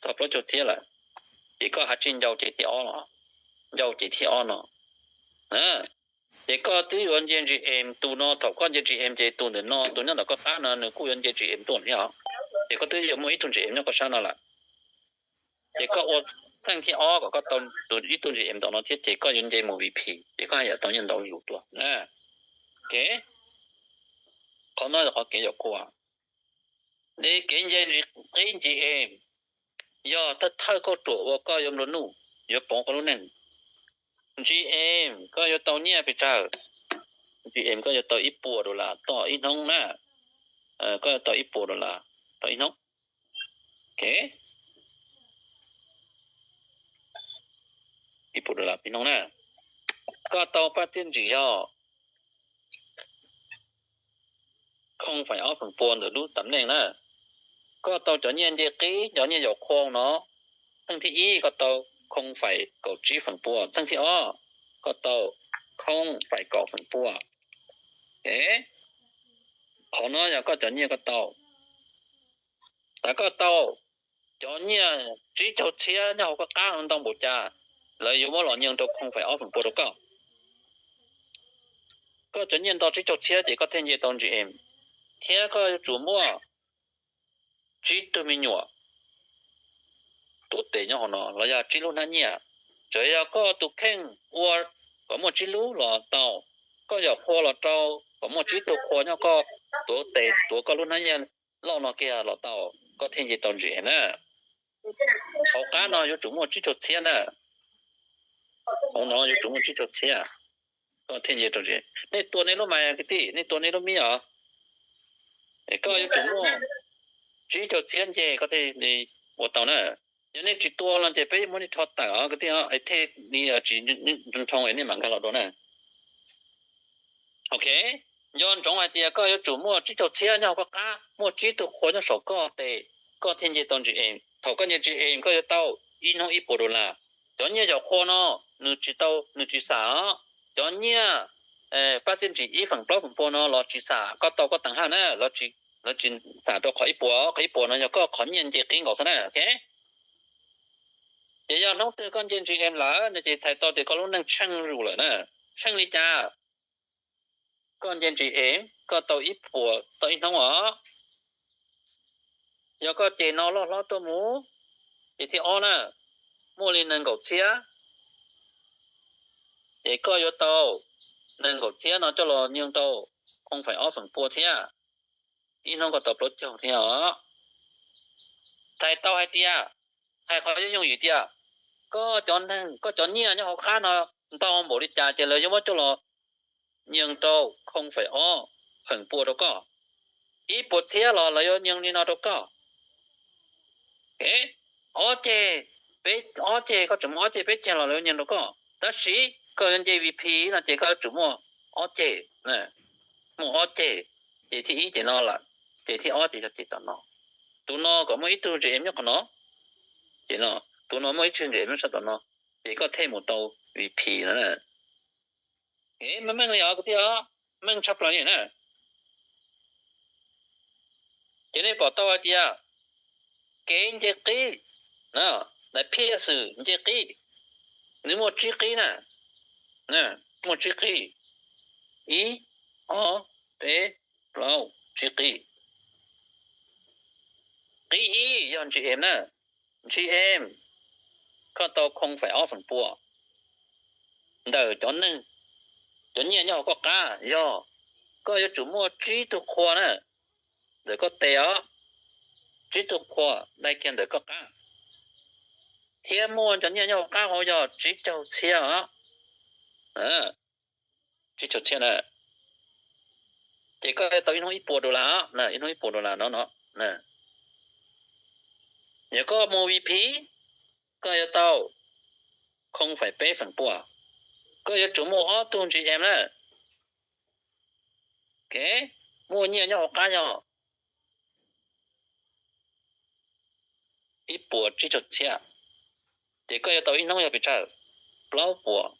txog plaub caug txhiab lawm, ces koj ha tsij ncaus ces thiab ob, ncaus ces thiab ob no. Ces koj twb yuav nce G M tus no, thaum koj nce G M ces tus ntawm no, tus nyob ntawm koj qab no nws kuj yuav nce G M tuaj thiab os. Ces koj twb yuav muaj ib tug G M nyob koj sab no lawm. Ces koj ua theej thib ob kom koj tau ib tug G M tom no thiab ces koj yuav nce mus V P, ces koj haj yam tau nyiaj ntau zuj zus tuaj. Qhov no yog qhov kev yaum qhua. Li kev nce qib G M, yog thawj thawj kauj ruam uas koj yuav nplua nuj, yuav poob koj lub neej. G M koj yuav tau nyiaj pes tsawg? G M koj yuav tau ib puas dollar toj ib hnub na. Koj yuav tau ib puas dollar toj ib hnub. Ib puas dollar ib hnub na. Koj tau paj txiaj ntsim yog khoo faim ob feem pua ntawm lub tam neej na. Koj tau cov nyiaj nce qib, cov nyiaj yaum qhua no, theej thib ib koj tau khoo faim kaum tsib feem pua, theej thib ob koj tau khoo faim kaum feem pua. Qhov no yog koj cov nyiaj koj tau. Thaum koj tau cov nyiaj tsib caug txhiab nyob hauv koj qab no ntau npaum cas, lawv yuav muab los nyees rau khoo faim ob feem pua rau koj. Koj cov nyiaj nto tsib caug txhiab ces koj thiaj nce tau G M, thiab koj yuav tsum muaj tsib tug me nyuam tuav tes nyob hauv no los yog tsib lub hnab nyiaj. Tsuas yog koj tus kheej ua kom muaj tsib lub los tau, koj yaum qhua los rau kom muaj tsib tug qhua nyob koj tuav tes tuav koj lub hnab nyiaj loj no kiag los tau, koj thiaj nce tau G M na. Hauv qab no yuav tsum muaj tsib caug txhiab na. Hauv no yuav tsum muaj tsib caug txhiab, koj thiaj nce tau G M. Nej tua nej lub mas kwv tij, nej tua nej lub mib os. Koj yuav tsum muaj tsib caug txhiab nce koj thiaj li ua tau na. Yog nej tsis tua no ces peb muab nej rho tawm os kwv tij, thiaj li tsis nroo es nej mam nkag los dua na. Ok, nco ntsoov hais tias koj yuav tsum muaj tsib caug txhiab nyob hauv koj qab, muaj tsib tug qhua nyob saum koj tes, koj thiaj nce tau G M. Thaum koj nce G M koj yuav tau ib hnub ib puas dollar. Cov nyiaj yaum qhua no nws tsis tau, nws tsis xam os. Cov nyiaj pab txiaj ntsim ib feem plaub feem pua no los tsis xam, koj tau koj teev haj na, lawv tsis xam rau qhov ib puas, qhov ib puas no yog koj qhov nyiaj nce qib nkaus xwb na. Ces yog hnub twg koj nce G M lawm no ces txhais tau tias koj lub neej tsheej zus lawm na. Tsheej li cas? Koj nce G M koj tau ib puas tau ib hnub os. Yog koj ces no loj hlob tuaj mus, ces thib ob na, muaj li nees nkaum txhiab, ces koj yuav tau nees nkaum txhiab no coj los nyees rau khoo faim ob feem pua thiab, ib hnub koj tau plaub caug thiab os. Txhais tau hais tias, hais qhov yooj yooj yim tias, koj cov neeg, koj cov nyiaj nyob hauv qab no ntau npaum li cas ces lawv yuav muab coj los nyees rau khoo faim ob feem pua rau koj. Ib puas txhiab los lawv yuav nyees li no rau koj. Ob ceg, peb, ob ceg, koj tseem muaj ob ceg peb ceg los lawv yuav nyees rau koj, tab sis koj yuav nce V P no ces koj yuav tsum muaj ob ceg, muaj ob ceg, ces thib ib ces no lawm, ces thib ob ces yog ces tom no. Tus no kom muaj ib tug G M nyob qhov no, ces no, tus no muaj ib tug G M nyob sab tom no, ces koj thiaj mus tau V P no. Meej meej li os kwv tij os, meej tshaj plaws li na. Ces nej pom tau hais tias kev nce qib, daim phiaj xwm nce qib, nws muaj tsib qib na, muaj tsib qib, ib, ob, peb, plaub, tsib qib. Qib ib yog G M na, G M, koj tau khoo faim ob feem pua ntawm cov neeg, cov nyiaj nyob hauv koj qab yog, koj yuav tsum muaj tsib tug qhua na, ntawm koj tes os, tsib tug qhua dai kiag ntawm koj qab, thiab muaj cov nyiaj nyob hauv qab hauv yog tsib caug txhiab os, tsib caug txhiab na. Ces koj yuav tau ib hnub ib puas dollar, ib hnub ib puas dollar no no. Yog koj mus VP, koj yuav tau không phẩy peb feem pua. Koj yuav tsum muaj ob tug GM na. Muaj nyiaj nyob hauv qab yog ib puas tsib caug txhiab. Ces koj yuav tau ib hnub yog pes tsawg? Plaub puas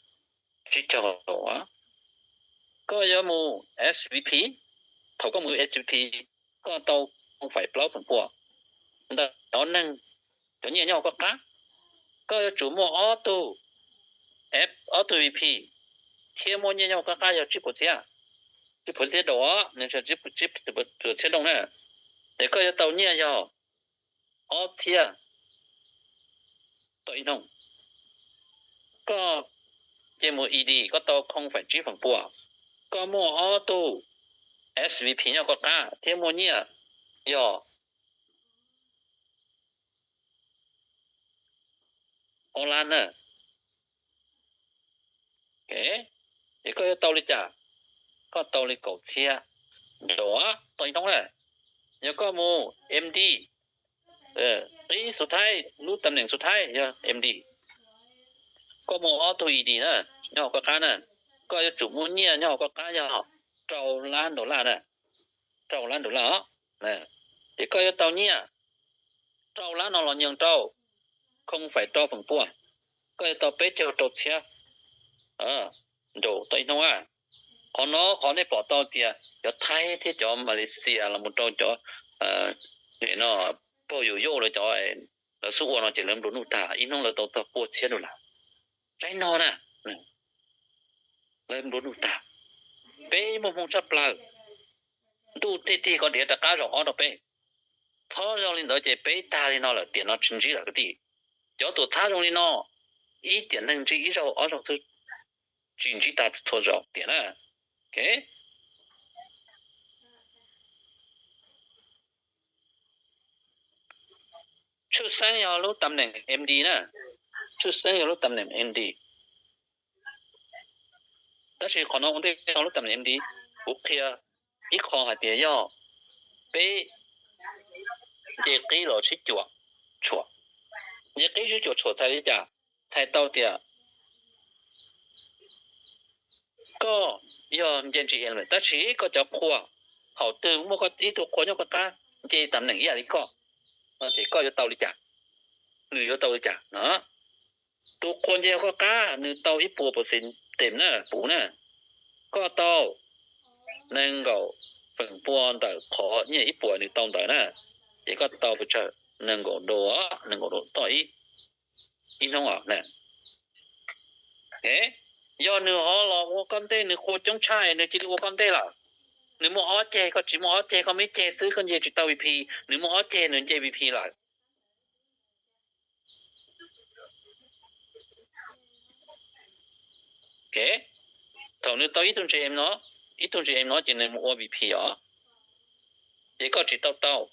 tsib caug. Koj yuav mus SVP, thaum koj mus SVP, koj tau không phẩy plaub feem pua ntawm cov neeg, cov nyiaj nyob hauv koj qab. Koj yuav tsum muaj ob tug, ob tug VP thiab muaj nyiaj nyob hauv koj qab yog tsib puas txhiab, tsib puas txhiab doos, tsib puas txhiab doos na. Ces koj yuav tau nyiaj yog ob txhiab tau ib hnub. Koj ces mus ED, koj tau không phẩy tsib feem pua. Koj muaj ob tug SVP nyob koj qab thiab muaj nyiaj yog ob lab na. Ces koj yuav tau li cas? Koj tau li kaum txhiab doos tau ib hnub na. Yog koj mus MD, qib xu thaib, lub tam neem xu thaib yog MD. Koj muaj ob tug ED na, nyob hauv koj qab na. Koj yuav tsum muaj nyiaj nyob hauv koj qab yog rau lab dollar na, rau lab dollar os. Ces koj yuav tau nyiaj rau lab no los nyees rau không phẩy rau feem pua, koj yuav tau peb caug rau txhiab doos tau ib hnub. Qhov no qhov nej pom tau tias cov Thaib thiab cov Malaysia los mus rau cov no, pog yus yauj lawv cov, lawv xub ua no ces lawv nplua nuj tag, ib hnub lawv tau txog pua txhiab dollar. Saib no na, lawv nplua nuj tag. Peb muaj hmoo tshaj plaws, ntuj tig tig koj diav rov qab zaum ob rau peb. Txhob zoo li ntawd ces peb tag li no lawm, tiam no tsis ntsib lawm kwv tij. Cov tuam txhab zoo li no, ib tiam neeg ntsib ib zaug ob zaug xwb, tsis ntsib tag txhua zaus tiam na. Tshwj xeeb yog lub tam neem MD na, tshwj xeeb yog lub tam neem MD. Tab sis qhov no ua ntej no lub tam neem MD, kuv qhia ib qho hais tias yog peb nce qib los sib cuam tshuam. Nce qib sib cuam tshuam txhais li cas? Txhais tau tias koj yog nce GM lawm tab sis koj cov qhua, thaum twg muaj koj ib tug qhua nyob koj qab nce tam neem ib yam li koj, no ces koj yuav tau li cas? Nws yuav tau li cas no? Tus qhua nce koj qab nws tau ib puas percent na, puv na, koj tau nees nkaum feem pua ntawm qhov nyiaj ib puas nws tau ntawd na. Ces koj tau pes tsawg? Nees nkaum doos, nees nkaum doos toj ib hnub os. Yog nws ho los ua koj ntej, nws qhua coob tshaj nws cia li ua koj ntej lawm, nws muaj ob ceg koj tsis muaj ob ceg, koj muaj ib ceg xwb koj nce tsis tau VP, nws muaj ob ceg nws nce VP lawm. Thaum nws tau ib tug GM no, ib tug GM no ces nws mus ua VP os, ces koj tsis tau tau.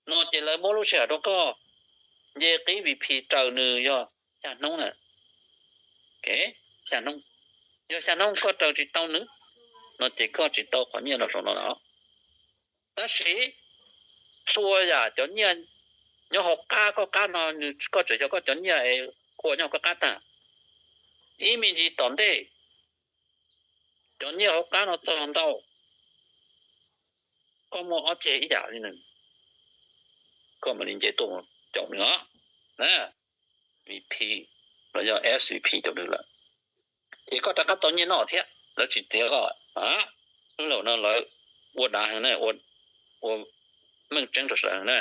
No ces lawv muab lub sij hawm rau koj nce qib VP raws nws yog xya hnub na. Xya hnub, yog xya hnub koj raws tsis tau nws, no ces koj tsis tau qhov nyiaj no saum no lawm. Tab sis txhua yam cov nyiaj nyob hauv qab koj qab no, nws koj tseem yog koj cov nyiaj es qhua nyob hauv koj qab tag. Ib me ntsis tom ntej cov nyiaj hauv qab no txog ntau, koj muaj ob ceg ib yam li nws, koj mam li nce tuaj caum nws os. VP los yog SVP caum nws lawm, ces koj rov qab tau nyiaj noj thiab, lawv tsis txiav koj. Lub laum no lawv ua dav heev na, ua meej tseeb rau sawv daws na.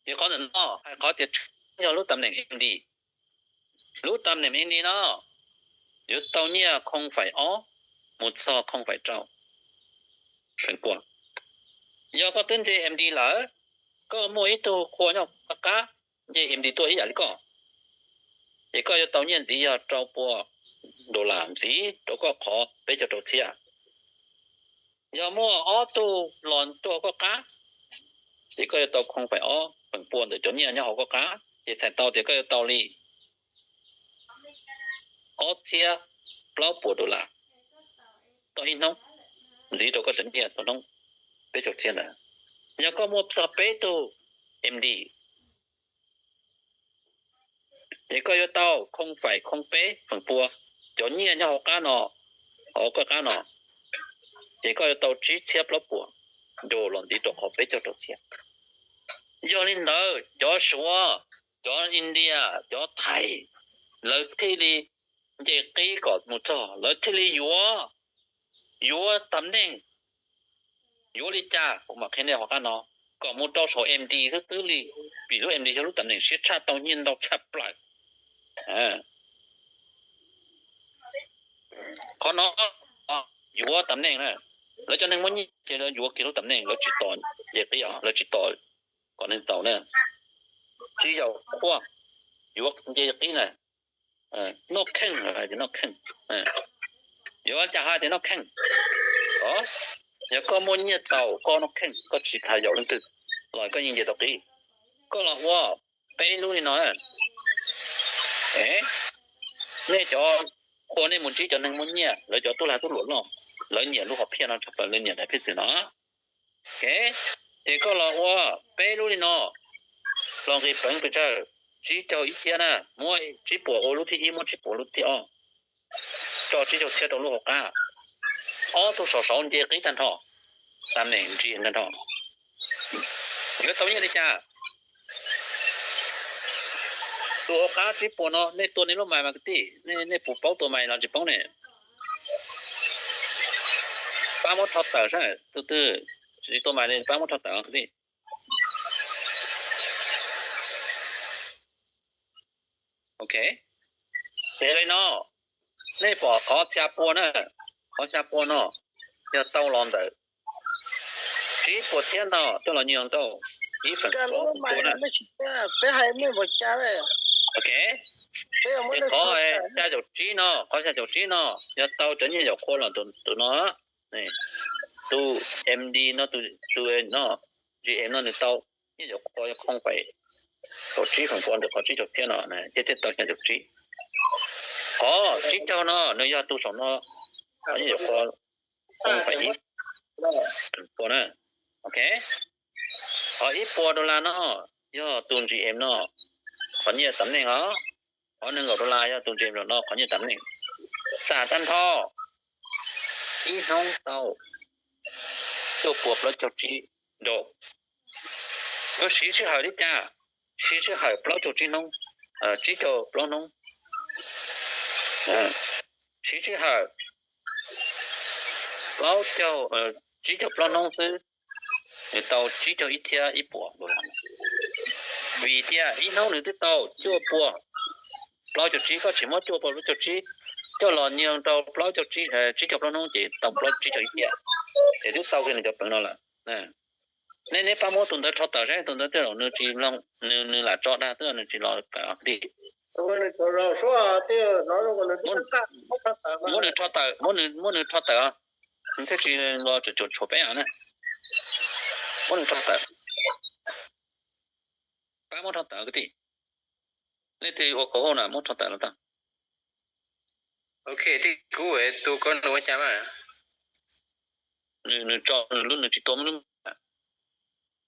Ces qhov ntawm no hais qhov tias tshwj xeeb yog lub tam neem MD. Lub tam neem MD no yuav tau nyiaj không phẩy ob mus txog không phẩy rau feem pua. Yog koj twb nce MD lawm, koj muaj ib tug qhua nyob koj qab nce MD tuaj ib yam li koj, ces koj yuav tau nyiaj ntxiv yog rau pua dollar ntxiv rau koj qhov peb caug rau txhiab. Yog muaj ob tug los tuaj koj qab, ces koj yuav tau không phẩy ob feem pua ntawm cov nyiaj nyob hauv koj qab, ces txhais tau tias koj yuav tau li ob txhiab plaub puas dollar. tau ib hnub, ntxiv rau koj cov nyiaj tau hnub peb caug txhiab ntawd. Yog koj muaj txog peb tug M D, ces koj yuav tau khoo faim khoo peb feem pua cov nyiaj nyob hauv qab no, hauv koj qab no, ces koj yuav tau tsib txhiab plaub puas nrug los ntxiv rau qhov peb caug rau txhiab. Yog li ntawd cov Suav, cov India, cov Thaib, lawv thiaj li nce qib kom mus txog, lawv thiaj li yuav, yuav tam neej. Yuav li cas kuv mam qhia nej hauv qab no, kom mus rau saum M D xwb twb li, vim lub M D yog lub tam neej siab tshaj, tau nyiaj ntau tshaj plaws. Qhov no yuav tam neej na, lawv cov neeg muaj nyiaj ces lawv yuav kiag lub tam neej, lawv tsis tos nce qib os, lawv tsis tos kom neeg tau na. Tsis yaum qhua, yuav nce qib na, noj kheej, noj kheej. Yuav cas hais tias noj kheej? Yog koj muaj nyiaj tau koj noj kheej, koj tsis tas yaum leej twg los koj yeej nce tau qib. Koj los ua peb lub li no, nej cov qhua nej mus ntsib cov neeg muaj nyiaj, lawv cov tub lag tub luam loj, lawv nyiam lub hom phiaj no tshaj plaws, lawv nyiam daim phiaj txwv no. Ces koj los ua peb lub li no, los nqis peev pes tsawg, tsib caug ib txhiab na, muab tsib puas ua lub thib ib, muab tsib puas lub thib ob, tso tsib caug txhiab rau lub hauv qab, ob tug saum saud nce qib tag nrho, tam neem ntsia tag nrho. Yuav tau nyiaj li cas? Tus hauv qab tsib puas no nej tua nej lub mais mas kwv tij, nej puas paub tua mais los tsis paub ne? Pab muab rho tawm saib, tus twg tsis tua mais li pab muab rho tawm kwv tij. Ok, ces li no, nej pom qhov xya pua na, qhov xya pua no yog tau los ntawm tsib puas txhiab no coj los nyoog rau ib feem pua na. Ok, ces qhov xya caum tsib no, qhov xya caum tsib no yog tau cov nyiaj yaum qhua los tus no, tus M D no, tus no, G M no nws tau nyiaj yaum qhua yog khoo faim kaum tsib feem pua ntawm qhov tsib caug txhiab no, thiaj thiaj tau xya caum tsib. Qhov tsib caug no nws yog tus saum no, qhov nyiaj yaum qhua khoo faim ib feem pua na. Ok, qhov ib puas dollar no yog tus G M no qhov nyiaj tam neej os. Qhov nees nkaum dollar yog tus G M no qhov nyiaj tam neej. Xam tag nrho ib hnub tau cuaj puas plaub caug tsib dollar. Yuav siv sij hawm li cas? Siv sij hawm plaub caug tsib hnub, tsib caug plaub hnub. Siv sij hawm plaub caug, tsib caug plaub hnub xwb, nws tau tsib caug ib txhiab ib puas dollar. Vim tias ib hnub nws twb tau cuaj puas plaub caug tsib, koj tsis muab cuaj puas plaub caug tsib coj los nyoog rau plaub caug tsib, tsib caug plaub hnub ces tau plaub tsib caug ib txhiab, ces twb tau kiag nws cov peev no lawm. Nej, neb pab muab tus ntawd rho tawm saib, tus ntawd tej zaum nws tsis, nws lam tso dag xwb, nws tsis los tawm li. Muab nws rho tawm, muab nws, muab nws rho tawm, nws thiaj tsis los tsum tshuam peb na. Muab nws rho tawm. Pab muab rho tawm kwv tij. Leej twg ua khov hauj na muab rho tawm los tau. Ok, tij Kub, tus ko nws ua cas mas? Nws tso nws lub, nws tsis tua lub.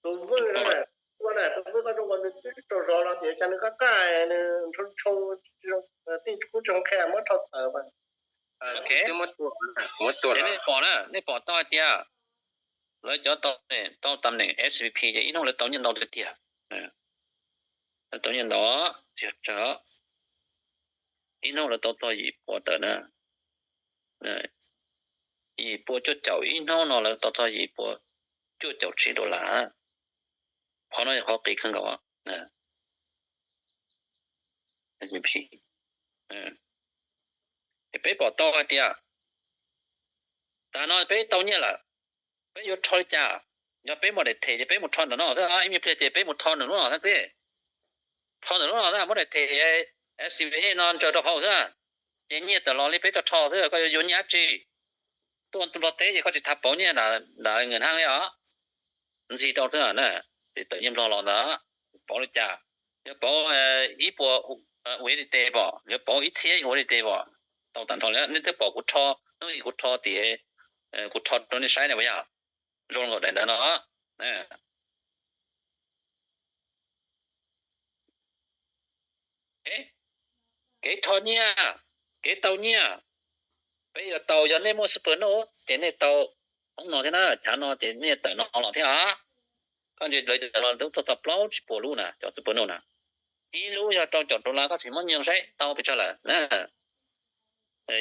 Tus Vwj, tus Vwj koj, nws twb tau zov los tias cas nws qab qaj, nws ntsoo ntsoo, tij Kub tsis zoo qhia, muab rho tawm mas. Nej pom na, nej pom tau hais tias lawv cov tau, tau tam neem S V P ces ib hnub lawv tau nyiaj ntau tiag tiag. Lawv tau nyiaj ntau, yog tsawg, ib hnub lawv tau txog yim puas tawm na, yim puas cuaj caum, ib hnub no lawv tau txog yim puas cuaj caum tsib dollar. Qhov no yog qhov qis kawg nkaus. Peb pom tau hais tias tas no peb tau nyiaj lawm, peb yuav rho li cas? Yog peb muaj daim them ces peb mus rho ntawm no xwb, ib me pliag ces peb mus rho nws lub no xwb. Rho nws lub no xwb, muab daim them S C V A no ntsaws rau hauv xwb, ces nyiaj tawm los li peb tau rho xwb, koj yuav yuav nyiaj dab tsi? Tuaj nplog teb ces koj tsis tas pauv nyiaj ntawm ngwm haj li os. Ntxig rau xwb na, tawm nyiaj nplog los ntawd, pauv li cas? Yuav pauv ib puas U S D T pom, yuav pauv ib txhiab U S D T pom, tau tag nrho li. Nej twb pom kuv rho, hnub ib kuv rho tim kuv rho rau nej saib na, puas yog? Zoo nkaus daim ntawd no. Kev rho nyiaj, kev tau nyiaj, peb yuav tau, yog nej muaj Super Node ces nej tau hoob no thiab na, chav no ces nej tawm no los thiab os. Koj ntsia lawv cov no twb tau txog plaub tsib puas lub na, cov Super Node na. Ib lub yog rau caum dollar, koj tsis muab nyiaj saib tau pes tsawg lawm na.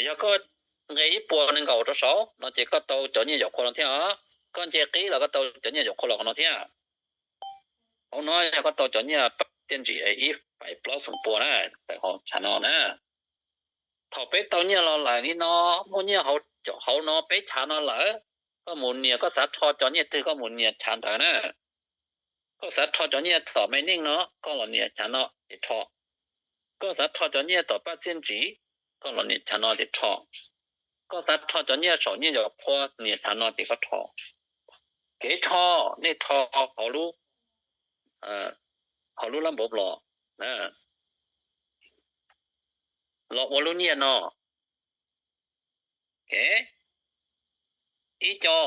Yog koj nqe ib puas nees nkaum rau saud no ces koj tau cov nyiaj yaum qhua no thiab os. Koj nce qib los koj tau cov nyiaj yaum qhua los qhov no thiab. Hauv no yog koj tau cov nyiaj paj txiaj ntsim ib faim plaub feem pua na, tawm hauv chav no na. Thaum peb tau nyiaj los lawm li no, muaj nyiaj hauv, hauv no peb chav no lawm, koj mus nias, koj xav rho cov nyiaj twg koj mus nias chav ntawd na. Koj xav rho cov nyiaj tom mainnet no, koj los nias chav no ces rho. Koj xav rho cov nyiaj tom paj txiaj ntsim, koj los nias chav no ces rho. Koj xav rho cov nyiaj saum nyiaj yaum qhua, nias chav no ces koj rho. Kev rho, nej rho hauv lub, hauv lub lab npauv los, los ua lub nyiaj no. Ib co,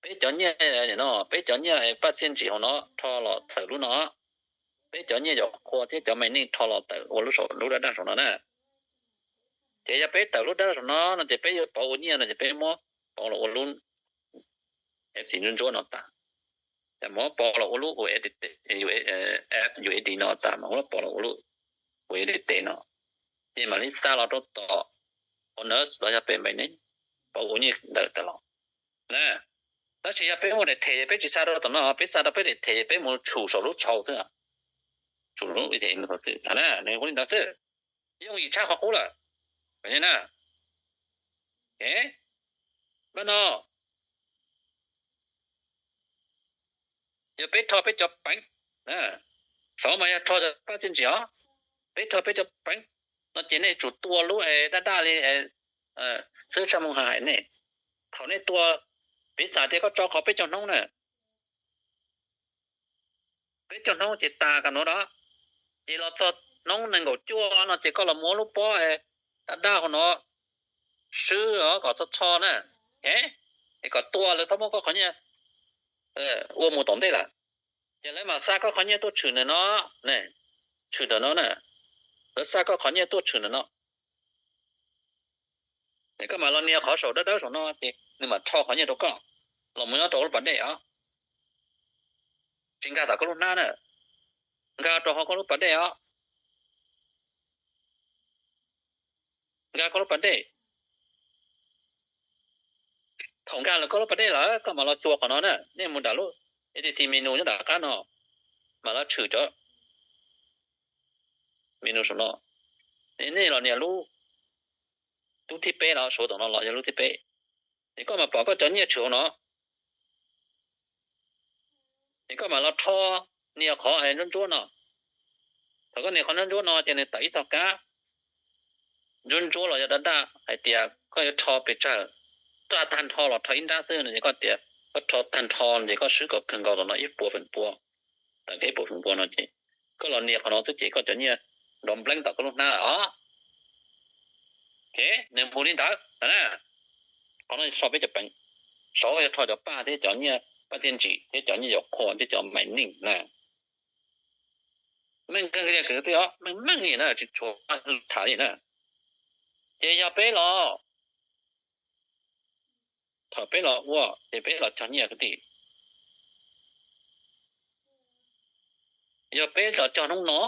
peb cov nyiaj no, peb cov nyiaj paj txiaj ntsim hauv no rho los tawm lub no. Peb cov nyiaj yaum qhua thiab cov mainnet rho los tawm ua lub saum, lub dab daj saum no na. Ces yog peb tawm lub dab daj saum no no ces peb yuav pauv ua nyiaj no ces peb muab pauv los ua lub F X ntsuab ntsuab no tas. Ces muab pauv los ua lub U S D, F U S D no tas, mas muab pauv los ua lub U S D T no. Ces mam li xa los rau tom Onus los yog pem mainnet, pauv ua nyiaj ntawd tawm los na. Tab sis yog peb muaj daim them, peb tsis xa rau tom no, peb xa rau peb daim them, peb mus tshum saum lub tshau xwb, tshum lub, nws ua li ntawd xwb. Yooj yim tshaj qhov qub lawm na. Pab no yog peb rho peb cov peev, saud mas yog rho cov paj txiaj ntsim os, peb rho peb cov peev no ces nej tsum tua lub es daj daj li xwb, tshaj moo hais nej. Thaum nej tua, piv xam tias koj tso qhov peb caug hnub na, peb caug hnub ces tas kam nuav no, ces los txog hnub nees nkaum cuaj no ces koj los muab lub pob daj daj hauv no swb kom txho txho na, es kom tua, lawv tau muab koj qhov nyiaj ua mus tom ntej lawm. Ces lawv mam xa koj qhov nyiaj tuaj tshwm ntawm no, tshwm ntawm no na, lawv xa koj qhov nyiaj tuaj tshwm ntawm no. Ces koj mam los nias qhov saum dawb dawb saum no ces nws mam rho qhov nyiaj rau koj los mus nyob rau lub pas dej os. Tsis nkag tom koj lub hnab na, nkag rau hauv koj lub pas dej os. Nkag koj lub pas dej. Thaum nkag los koj lub pas dej lawm koj mam los txua qhov no na, nej mus nram lub A D C menu nyob nram qab no, mam los tshwm cov menu saum no. Nej los nias lub, lub thib peb los suav tom no los yog lub thib peb. Ces koj mam pom koj cov nyiaj tshwm hauv no. Ces koj mam los rho, nias qhov ntsuab ntsuab no. Thaum koj nias qhov ntsuab ntsuab no ces nws tawm ib txoj kab ntsuab ntsuab los yog daj daj hais tias koj yuav rho pes tsawg. Koj tag nrho los rho ib nrab xwb no ces koj tias koj rho tag nrho ces koj swb kom kawg nkaus tom no ib puas feem pua, tawm kiag ib puas feem pua no ces koj los nias qhov no xwb ces koj cov nyiaj nrov npleeb tom koj lub hnab os. Nws mus li ntawd na. Qhov no rho peb cov peev, saud yog rho cov paj thiab cov nyiaj paj txiaj ntsim thiab cov nyiaj yaum qhua thiab cov mainnet na. Meej kawg li kwv tij os, meej meej li na, tsis tshuav tham li na. Ces yog peb los, thaum peb los ua ces peb los cog nyiaj kwv tij. Yog peb los cog hnub no,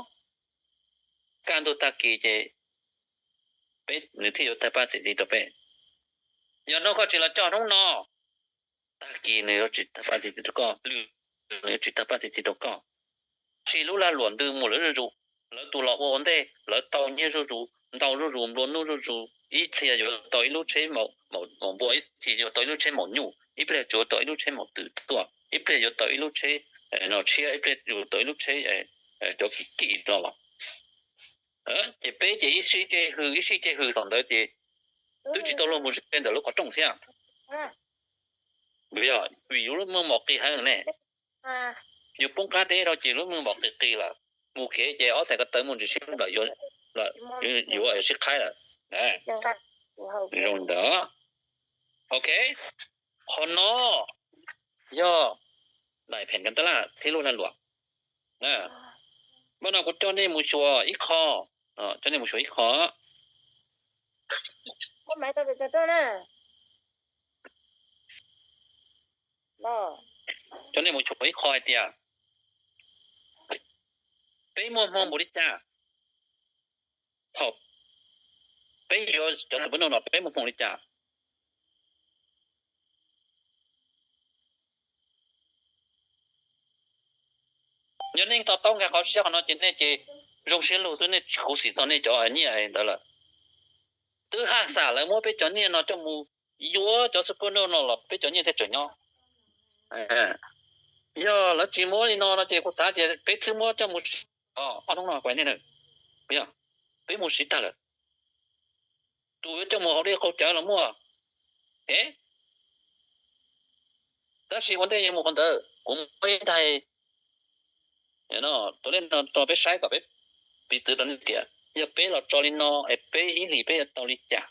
kaj ntug tag kis ces peb, nws thiaj yuav tawg paj txi ti rau peb. Yog no koj tsis los cog hnub no, tag kis nws yuav tsis tawg paj txi ti rau koj, lwm nws yuav tsis tawg paj txi ti rau koj. Tsis lub lag luam ntws mus lawv zuj zus, lawv tus los ua ua ntej, lawv tau nyiaj zuj zus, ntau zuj zus, nplua nuj zuj zus, ib pliag yuav tau ib lub tsheb maum npua, ib pliag yuav tau ib lub tsheb maum nyuj, ib pliag yuav tau ib lub tsheb maum twm tuaj, ib pliag yuav tau ib lub tsheb no tshiab, ib pliag yuav tau ib lub tsheb cov kim kim no los. Ces peb ces ib sij ces hws ib sij ces hws, thaum ntawd ces twb tsis tau luag mus ze ntawm lub qhov rooj thiab. Vim yog vim yus lub meej mom qis heev ne, yus poob qab deb rau ces lub meej mom qis qis lawm, mus kev ces ob txhais ko taw mus ntsis sib nplawm, yuav sib qhaib lawm. Zoo li ntawd. Ok, qhov no yog daim pheem kas tab laj thiab lub lag luam. Npaj no kuv coj nej mus xyuas ib qho, coj nej mus xyuas ib qho, coj nej mus xyuas ib qho hais tias peb muaj hmoo npaum li cas, thaum peb yuav cov tus pub no no peb muaj hmoo li cas. Yog nej to taub nkag qhov siab qhov no ces nej ces zoo siab lug xwb, nej khuv xim txog nej cov nyiaj ntawd lawm. Twb haj xam lawv muab peb cov nyiaj no coj mus yuav cov super no no los peb cov nyiaj thiaj tseem nyob. Yog lawv tsis muab li no no ces kuv xav tias peb twb muab coj mus, ob hnub no kuv, peb mus siv tag lawm. Tus yuav coj mus hauv dej qaug cawv los muaj. E, tab sis ua ntej yuav mus qhov ntawd kuv muaj ib nthai tus lej no rau peb saib kom peb piv txwv rau nej tias yog peb los tso li no es peb ib hlis peb yuav tau li cas,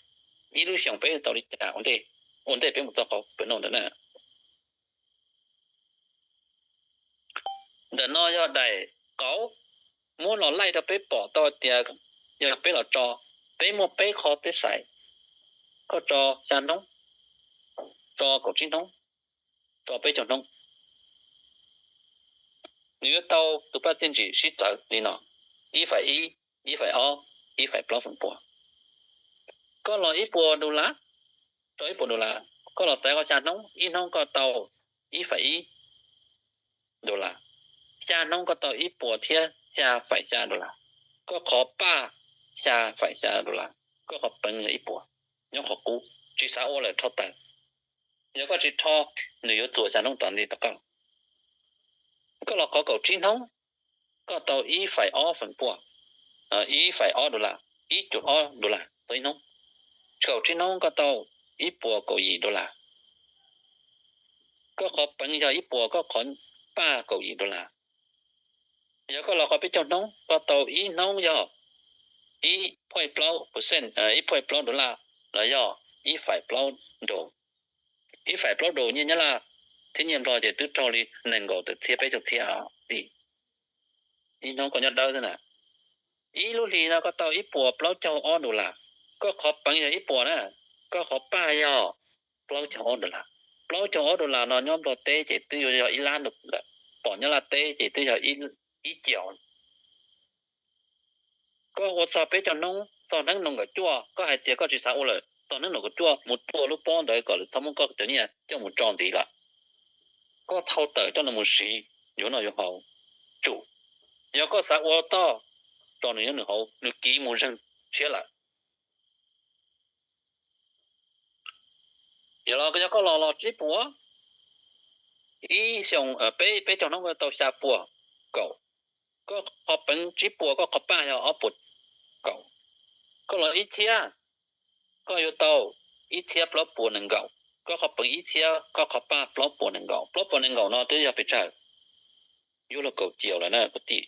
ib lub xyoos peb yuav tau li cas ua ntej, ua ntej peb mus txog qhov pem no ntawd na. Ntawm no yog daim qauv muab los laij rau peb pom tau tias yog peb los tso, peb muaj peb qho peb xaiv, koj tso xya hnub, tso kaum tsib hnub, tso peb caug hnub, nws yuav tau tus paj txiaj ntsim sib txawv li no, ib faim ib, ib faim ob, ib faim plaub feem pua. Koj los ib puas dollar, tso ib puas dollar, koj los xaiv koj xya hnub, ib hnub koj tau ib faim ib dollar, xya hnub koj tau ib puas thiab xya faim xya dollar, koj qhov paj xya faim xya dollar, koj qhov peev yog ib puas, nyob qhov qub tsis xav ua lawm rho tawm. Yog koj tsis rho, nws yuav txuas xya hnub tom ntej tom qab. Koj los qhov kaum tsib hnub, koj tau ib faim ob feem pua, ib faim ob dollar, ib cum ob dollar tau ib hnub. Kaum tsib hnub koj tau ib puas kaum yim dollar. Koj qhov peev yog ib puas, koj qhov paj kaum yim dollar. Yog koj los qhov peb caug hnub, koj tau ib hnub yog ib point plaub percent, ib point plaub dollar los yog ib faim plaub dollar. Ib faim plaub dollar nyiaj Nyab Laj thiab nyiaj Nplog ces twb raug li nees nkaum tawm txhiab peb caug txhiab li. Ib hnub koj nyob dawb xwb na. Ib lub hlis no koj tau ib puas plaub caug ob dollar. Koj qhov peev yog ib puas na, koj qhov paj yog plaub caug ob dollar. Plaub caug ob dollar no nyob Nplog teb ces twb yuav yog ib lab lawm, pom Nyab Laj teb ces twb yog ib caug. Koj ua txog peb caug hnub, txog hnub nees nkaum cuaj, koj hais tias koj tsis xav ua lawm, txog hnub nees nkaum cuaj mus tua lub pob ntawd kom lawv txhob muab koj cov nyiaj coj mus tso ntxiv lawm. Koj thau tawm coj los mus siv yuav noj yuav haus tsum. Yog koj xav ua toj, tso nws nyob nws hauv, nws kiv mus zeeg tshiab lawm. Yog los yog koj los los tsib puas, ib xyoo, peb, peb caug hnub koj tau xya puas kaum. Koj qhov peev tsib puas, koj qhov paj yog ob puas kaum. Koj los ib txhiab, koj yuav tau ib txhiab plaub puas nees nkaum. Koj qhov peev ib txhiab, koj qhov paj plaub puas nees nkaum. Plaub puas nees nkaum no twb yog pes tsawg? Yuav luag kaum ciaus lawm na kwv tij.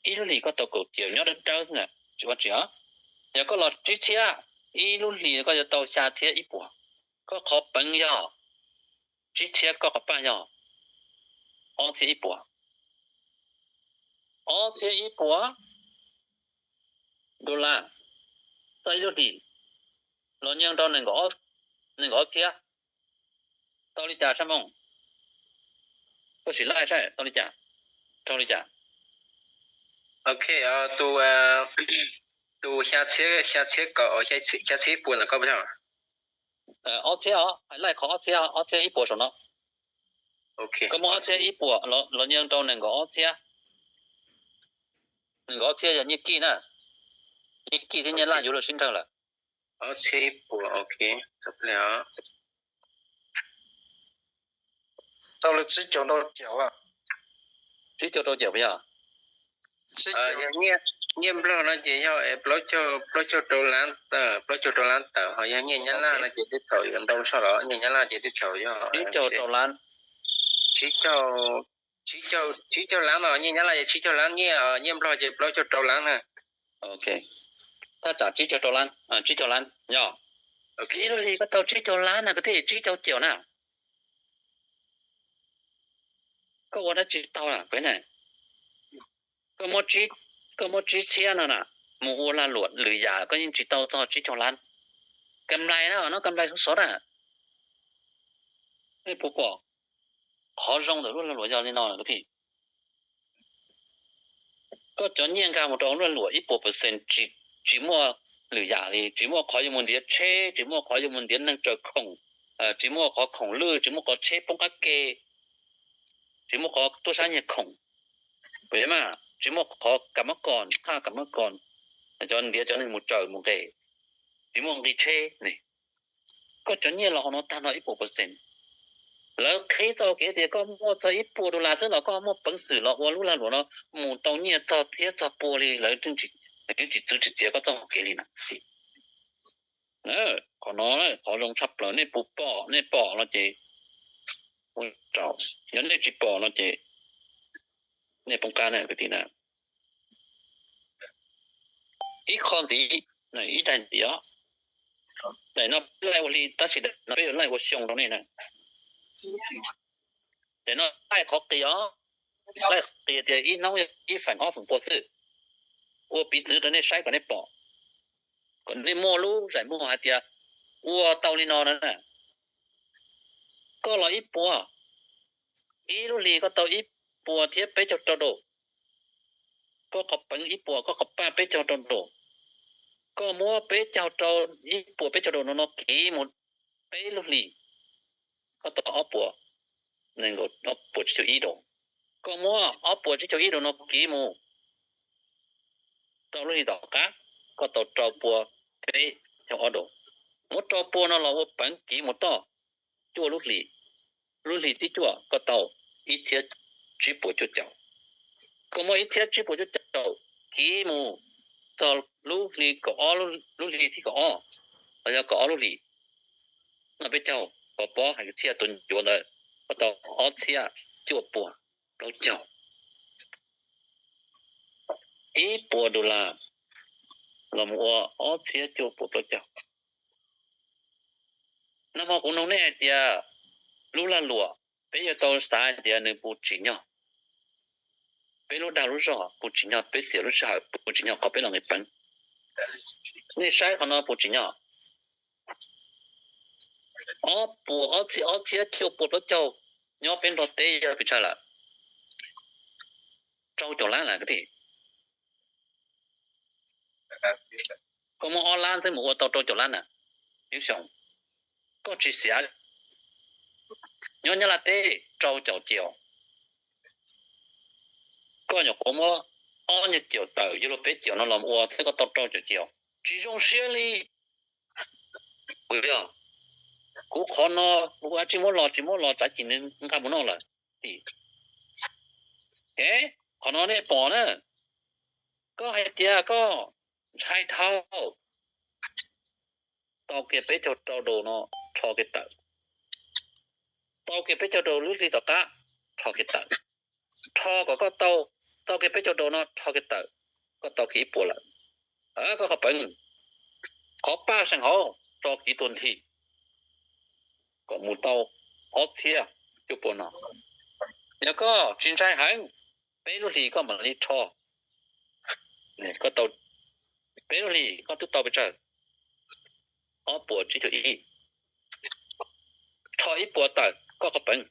Ib lub hlis koj tau kaum ciaus nyob dawb dawb na, tsis ua tsi os. Yog koj los tsib txhiab, ib lub hlis koj yuav tau xya txhiab ib puas. Koj qhov peev yog tsib txhiab, koj qhov paj yog ob txhiab ib puas. Ob txhiab ib puas dollar txog ib lub hlis los nyeej rau nees nkaum ob txhiab. Tau li cas Tshaj Moo? Koj sim laij saib tau li cas, raug li cas? Ok, tus, tus xya txhiab, xya txhiab kaum, xya txhiab ib puas ntawm koj puas yog? Ob txhiab os, hais laij qhov ob txhiab, ob txhiab ib puas saum no. Koj muaj ob txhiab ib puas los nyeej rau nees nkaum ob txhiab. Nees nkaum ob txhiab yog nyiaj kij na, nyiaj kij thiab nyiaj laj yuav luag sib nrawg lawm. Ob txhiab ib puas, ok. Tau li tsib caug rau caum. Tsib caug rau caum puas yog? Yog nyiaj Nplog no ces yog plaub caug, plaub caug rau lab tawm, plaub caug rau lab tawm, ho yog nyiaj Nyab Laj no ces twb txhaum ntau zog los, nyiaj Nyab Laj ces twb txhaum yog tsib caug rau lab. Tsib caug, tsib caug, tsib caug lab no, nyiaj Nyab Laj ces tsib caug lab, nyiaj, nyiaj Nplog ces plaub caug rau lab na. Ok, thaj tsam tsib caug rau lab, tsib caug lab yog. Ib lub hli koj tau tsib caug lab na, koj thiaj tsib caug caum na. Koj ua dab tsi tau na? Koj muab tsib txhiab no na, mus ua lag luam lwm yam koj yeej tsis tau txog tsib caug lab. Kam nplais na, no kam nplais xov xov na. Nej puas pom qhov zoo ntawm lub lag luam yog li no lawm? Koj cov nyiaj nkag mus rau lub lag luam ib puas percent tsis muaj lwm yam li, tsis muaj qhov yuav mus ntiav tsheb, tsis muaj qhov yuav mus ntiav neeg tsaws khoom, tsis muaj qhov khoom lwj, tsis muaj qhov tsheb poob qab ke, tsis muaj qhov tub sab nyiag khoom, tsis muaj qhov kam mab kos, thaj kam mab kos, cov ntiav cov neeg mus tsaws mus nqes, tsis muaj nqi tsheb ne. Koj cov nyiaj los hauv no tag nrho ib puas percent. Lawv qhib txoj kev tias koj muaj txog ib puas dollar xwb los koj muaj peev xwm los ua lub lag luam no mus tau nyiaj txog txhiab txog pua li, lawv yeej tsis txwv tsis txiav koj txoj hau kev li na. Qhov no qhov zoo tshaj plaws, nej puas pom? Nej pom no ces, yog nej tsis pom no ces nej poob qab na kwv tij na. Ib qho ntxiv, ib daim ntxiv os. Daim no peb laij ua hli tab sis daim no peb yuav laij ua xyoo rau nej na. Daim no laij qhov qis os, laij qhov qis tias ib hnub yog ib feem ob feem pua xwb. Ua piv txwv rau nej saib kom nej pom, kom nej muaj lub zais muag hais tias ua tau li no na. Koj los ib puas, ib lub hlis koj tau ib puas thiab peb caug rau daus. Koj qhov peev ib puas, koj qhov paj peb caug rau daus. Koj muab peb caug rau, ib puas peb caug rau no no kiv mus peb lub hlis, koj tau ob puas, ob puas tsib caug ib daus. Koj muab ob puas tsib caug ib daus no kiv mus rau lub hlis tom qab, koj tau rau puas peb caug ob daus. Muab rau puas no los ua peev kiv mus toj cuaj lub hlis, lub hlis thib cuaj koj tau ib txhiab tsib puas cuaj caum. Koj muab ib txhiab tsib puas cuaj caum kiv mus txog lub hli kaum ob, lub hli thib kaum ob, los yog kaum ob lub hlis, no peb caug, pov pob hais txhiaj tus ncuav ntawd, koj tau ob txhiab cuaj puas plaub caug. Ib puas dollar los mus ua ob txhiab cuaj puas plaub caug. Nag hmo kuv nug nej hais tias lub lag luam peb yuav tau xav hais tias nws puas tsim nyog, peb lub dag lub zog puas tsim nyog, peb xiam lub sij hawm puas tsim nyog qhov peb los nqis peev. Nej saib qhov no puas tsim nyog? Ob puas ob txhiab, ob txhiab cuaj puas plaub caug nyob peb Nplog teb yog pes tsawg lawm? Rau caum lab lawm kwv tij. Koj muab ob lab xwb mus ua tau rau caum lab na. Ib xyoos koj tsis xiam, nyob Nyab Laj teb rau caum caum, koj nyuam qhuav muab ob nyuag caum tawm yuav luag peb caum no los ua thiab koj tau rau caum caum, tsis zoo siab li. Kuv yog, kuv qhov no kuv tsis muab los, tsis muab los tsam ces nws nqa mus noj lawm. Qhov no nej pom na, koj hais tias koj ntshai dhau, tau kiag peb caug rau daus no rho kiag tawm, tau kiag peb caug daus lub hli tom qab rho kiag tawm, rho kom koj tau, tau kiag peb caug daus no rho kiag tawm, koj tau kiag ib puas lawm. Koj qhov peev, qhov paj seem hauv tso kiv tuag nthi kom mus tau ob txhiab cuaj puas no. Yog koj tsis ntshai heev, peb lub hlis koj mam li rho, koj tau, peb lub hlis koj twb tau pes tsawg? Ob puas tsib caug ib. Rho ib puas tawm koj qhov peev,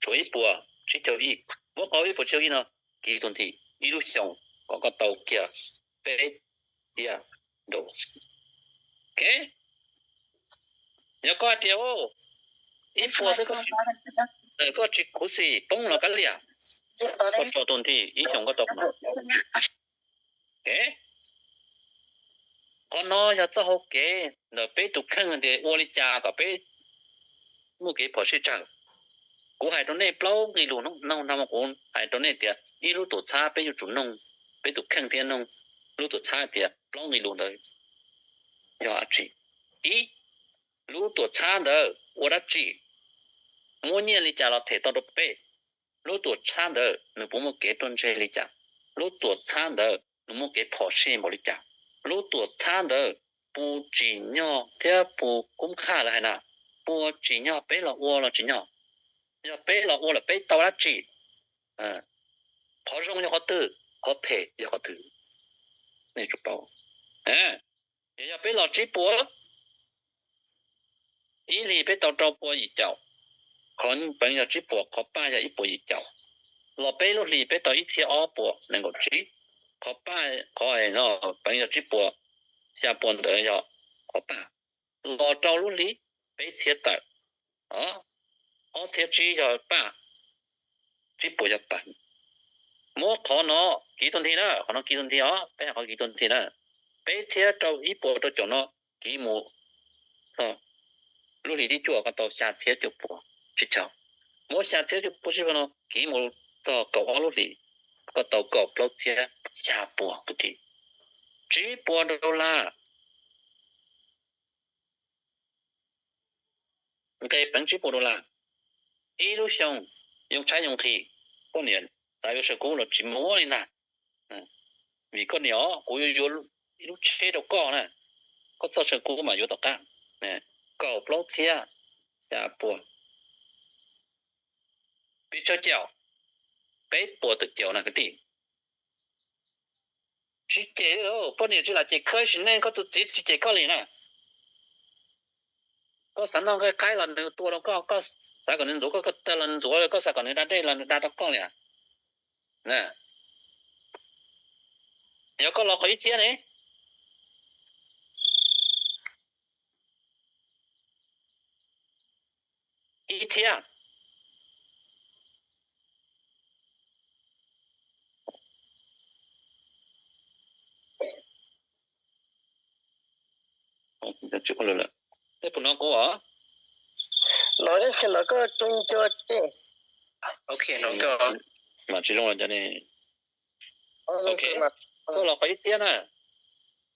tshuav ib puas tsib caug ib, muab qhov ib puas tsib caug ib no kiv tuag nthi ib lub xyoos kom koj tau kiag peb txhiab daus. Yog koj hais tias ib puas xwb koj tsis khuv xim poob los kav liam, koj tso tuag nthi ib xyoos koj tau no. Qhov no yog txoj hau kev ntawm peb tus kheej tias ua li cas kom peb muaj kev phom sij tsawg. Kuv hais rau nej plaub nqe lus no, no kuv hais rau nej tias ib lub tuam txhab peb yuav tsum noog, peb tus kheej thiab noog lub tuam txhab tias plaub nqe lus ntawd yog dab tsi. Ib, lub tuam txhab ntawd ua dab tsi, muab nyiaj li cas los them tau rau peb? Lub tuam txhab ntawd nws puas muaj kev ruaj ntseg li cas? Lub tuam txhab ntawd nws muaj kev phom sij npaum li cas? Lub tuam txhab ntawd puas tsim nyog thiab puas kub qhaj lawv hais na, puas tsim nyog, peb los ua los tsim nyog. Yog peb los ua lawm peb tau dab tsi? Qhov zoo yog qhov twg, qhov phem yog qhov twg? Nej tsuas paub. Ces yog peb los tsib puas, ib hlis peb tau rau pua yim caum, qhov peev yog tsib puas, qhov paj yog ib puas yim caum, los peb lub hlis peb tau ib txhiab ob puas nees nkaum tsib, qhov paj, qhov peev yog tsib puas, xya puas ntawd yog qhov paj, los rau lub hli peb txhiab tawm, ob txhiab tsib yog paj, tsib puas yog peev. Muab qhov no kiv tus nthi na, qhov no kiv tus nthi os, peb hais qhov kiv tus nthi na, peb txhiab rau ib puas rau caum no kiv mus txog lub hlis thib cuaj koj tau xya txhiab cuaj puas tsib caug. Muab xya txhiab cuaj puas tsib caug no kiv mus txog kaum ob lub hlis, koj tau kaum plaub txhiab xya puas kwv tij. Tsib puas dollar, nqe peev tsib puas dollar, ib lub xyoo yoo tshaib yoo nqhis, poj niam xav yuav saw kub los tsis muaj li ntag. Vim koj niam os, kuv yuav yuav ib lub tsheb rau koj na, koj txhob saw kub mas yuav tom qab. Kaum plaub txhiab xya puas, pes tsawg caum? Peb puas tawm caum na kwv tij. Tsis cem li, poj niam tsis lam cem khawb sim neej, koj tus txiv tsis cem koj li na. Koj xav noj nqaij qaib los nws tua rau koj, koj xav kom nws ntxuav koj ko taw los nws ntxuav, koj xav kom nws da dej los nws da rau koj li. Yog koj los qhov ib txhiab ne, ib txhiab. Tsis ua lawm, nej puas hnov kuv os? Los tab sis mas koj coo cua ces. Ok, hnov koj. Mas tsis zoo los cov ne. Ok, koj los qhov ib txhiab na.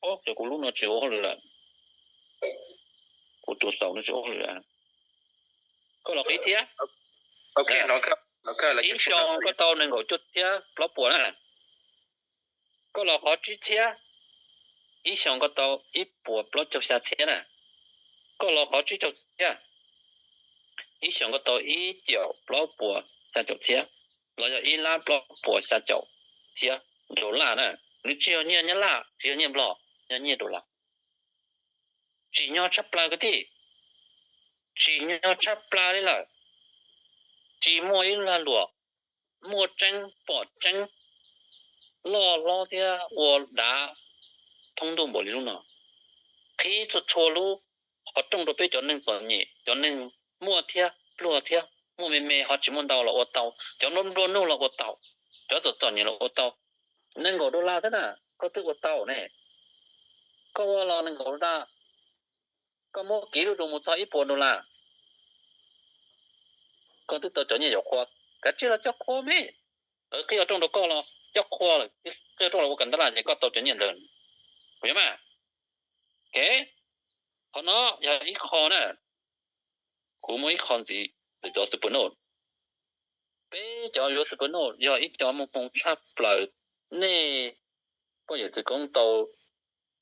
Cov kuv lub no tsis ua hauj lwm lawm. Kuv tus xaus no tsis ua hauj lwm. Koj los qhov ib txhiab. Ib xyoo koj tau nees nkaum cuaj txhiab plaub puas na. Koj los qhov tsib txhiab, ib xyoo koj tau ib puas plaub caug xya txhiab na. Koj los qhov tsib caug txhiab, ib xyoo koj tau ib caum plaub puas xya caum txhiab, los yog ib lab plaub puas xya caum txhiab dollar na. Nws tsis yog nyiaj Nyab Laj, tsis yog nyiaj Nplog, yog nyiaj dollar. Tsim nyog tshaj plaws kwv tij, tsim nyog tshaj plaws li lawm. Tsis muaj ib lag luam muaj tseeb pom tseeb loj hlob thiab ua dav thoob ntuj npaum li lub no. Qhib txhua txhua lub qhov rooj rau peb cov neeg txom nyem, cov neeg muaj thiab pluag thiab, muaj me me ho tsis muaj ntau los ua tau, cov nplua nplua nuj los ua tau, cov txom txom nyem los ua tau. Nees nkaum dollar thiab na, koj twb ua tau ne. Koj ua los nees nkaum dollar, koj muab kiv lub rau mus txog ib puas dollar, koj twb tau cov nyiaj yuav qhua. Kav tsij los coj qhua me, qhib qhov rooj rau koj los coj qhua, qhib qhov rooj los ua kas ntab laj ces koj tau cov nyiaj ntawd. Puas yog mas? Qhov no yog ib qho na, kuv muaj ib qho ntxiv, cov super node. Peb cov yuav super node yog ib cov muaj hmoo tshaj plaws, nej poj yawm txiv koob tau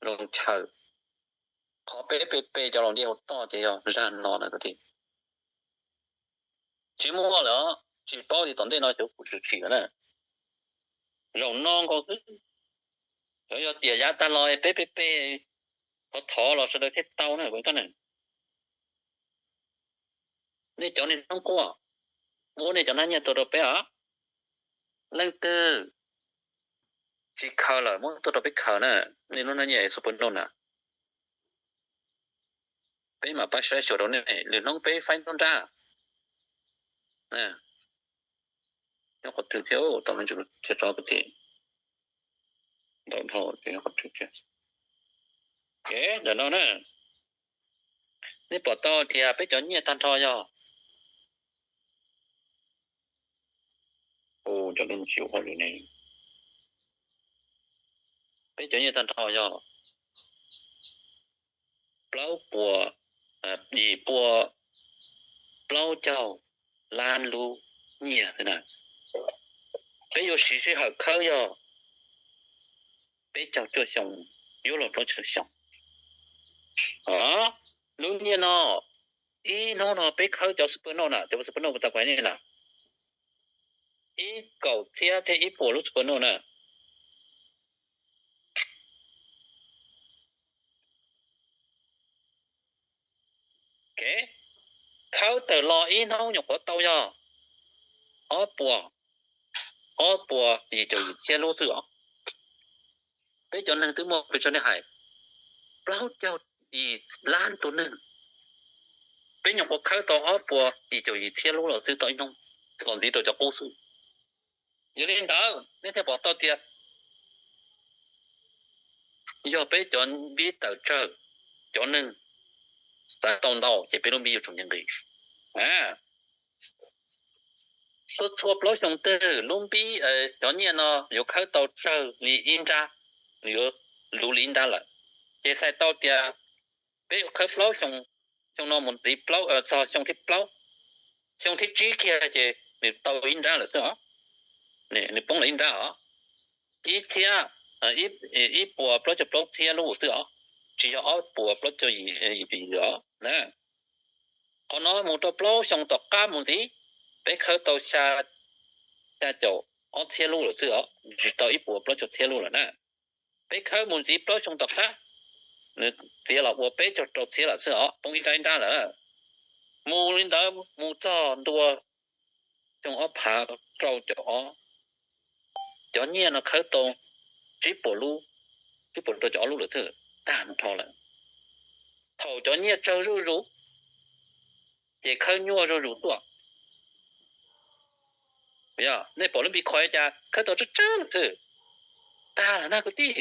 zoo chaw. Qhov peb pe pe cov laus ntiaj hauv toj ces yog zaj no na kwv tij. Tsis muaj lawm, tsis paub tias tom ntej no xyov kuv tshwm sim lawm na. Zaum no nkaus xwb, xyov yog tiam yav tag los peb pe pe, thov thov los sawv daws thiaj tau na. Nej cov niag hnub quaj, muab nej cov hnab nyiaj tuaj rau peb os. Leej twg tsis khaws lawm muab tuaj rau peb khaws na, nej lub hnab nyiaj super node na. Peb mam pab saib xyuas rau nej, lwm hnub peb faib nruab nrab. Nyob qhov twg thiab, tau me ntsis thiab tso kwv tij. Ntawm no, ntawm no na, nej pom tau tias peb cov nyiaj tag nrho yog, cov neeg tsis ua hauj lwm ne, peb cov nyiaj tag nrho yog plaub puas, yim pua plaub caug lab lub nyiaj xwb na. Peb yuav siv sij hawm khawb yog peb caug cuaj xyoo yuav luag plaub caug xyoo. Lub nyiaj no, ib hnub no peb khawb cov super node na, cov super node puas tau kuv hais nej na, ib kaum txhiab thiab ib puas lub super node na. Khawb tawm los ib hnub nyuam qhuav tau yog ob puas, ob puas yim caum yim txhiab lub xwb os. Peb cov neeg twb muaj pes tsawg nej hais, plaub caug yim lab tus neeg, peb nyuam qhuav khawb tau ob puas yim caum yim txhiab lub los twb tau ib hnub, los ntxiv rau cov qub xwb. Yog li ntawd nej thiaj pom tau tias yog peb cov npib tawm tsawg, cov neeg xav tau ntau ces peb lub npib yuav tsum nqis. Txhua txhua plaub xyoo twg lub npib, cov nyiaj no yuav khawb tau tsawg li ib nrab, nws yuav luv li ib nrab lawm. Ces txhais tau tias peb yuav khawb plaub xyoo, xyoo no mus ntxiv plaub, txog xyoo thib plaub, xyoo thib tsib kiag ces nws tau ib nrab lawm xwb os. Nws poob lawm ib nrab os. Ib txhiab, ib puas plaub caug plaub txhiab lub xwb os, tsis yog ob puas plaub caug yim os na. Qhov no mus rau plaub xyoo tom qab mus ntxiv, peb khawb tau xya caum ob txhiab lub lawm xwb os, tsis tau ib puas plaub caug txhiab lub lawm na. Peb khawb mus ntxiv plaub xyoo tom qab, nws txiav los ua peb caug rau txhiab lawm xwb os, poob ib nrab ib nrab lawm. Mus li ntawd mus txog ntua xyoo ob phav rau caum ob, cov nyiaj no khawb tau tsib puas lub, tsib puas rau caum ob lub lawm xwb, tag nrho lawm. Thaum cov nyiaj tsawg zuj zus, ces khawb nyuaj zuj zus tuaj. Nej pom lub npib khob cas khawb tau tsawg tsawg lawm xwb, tag lawm na kwv tij.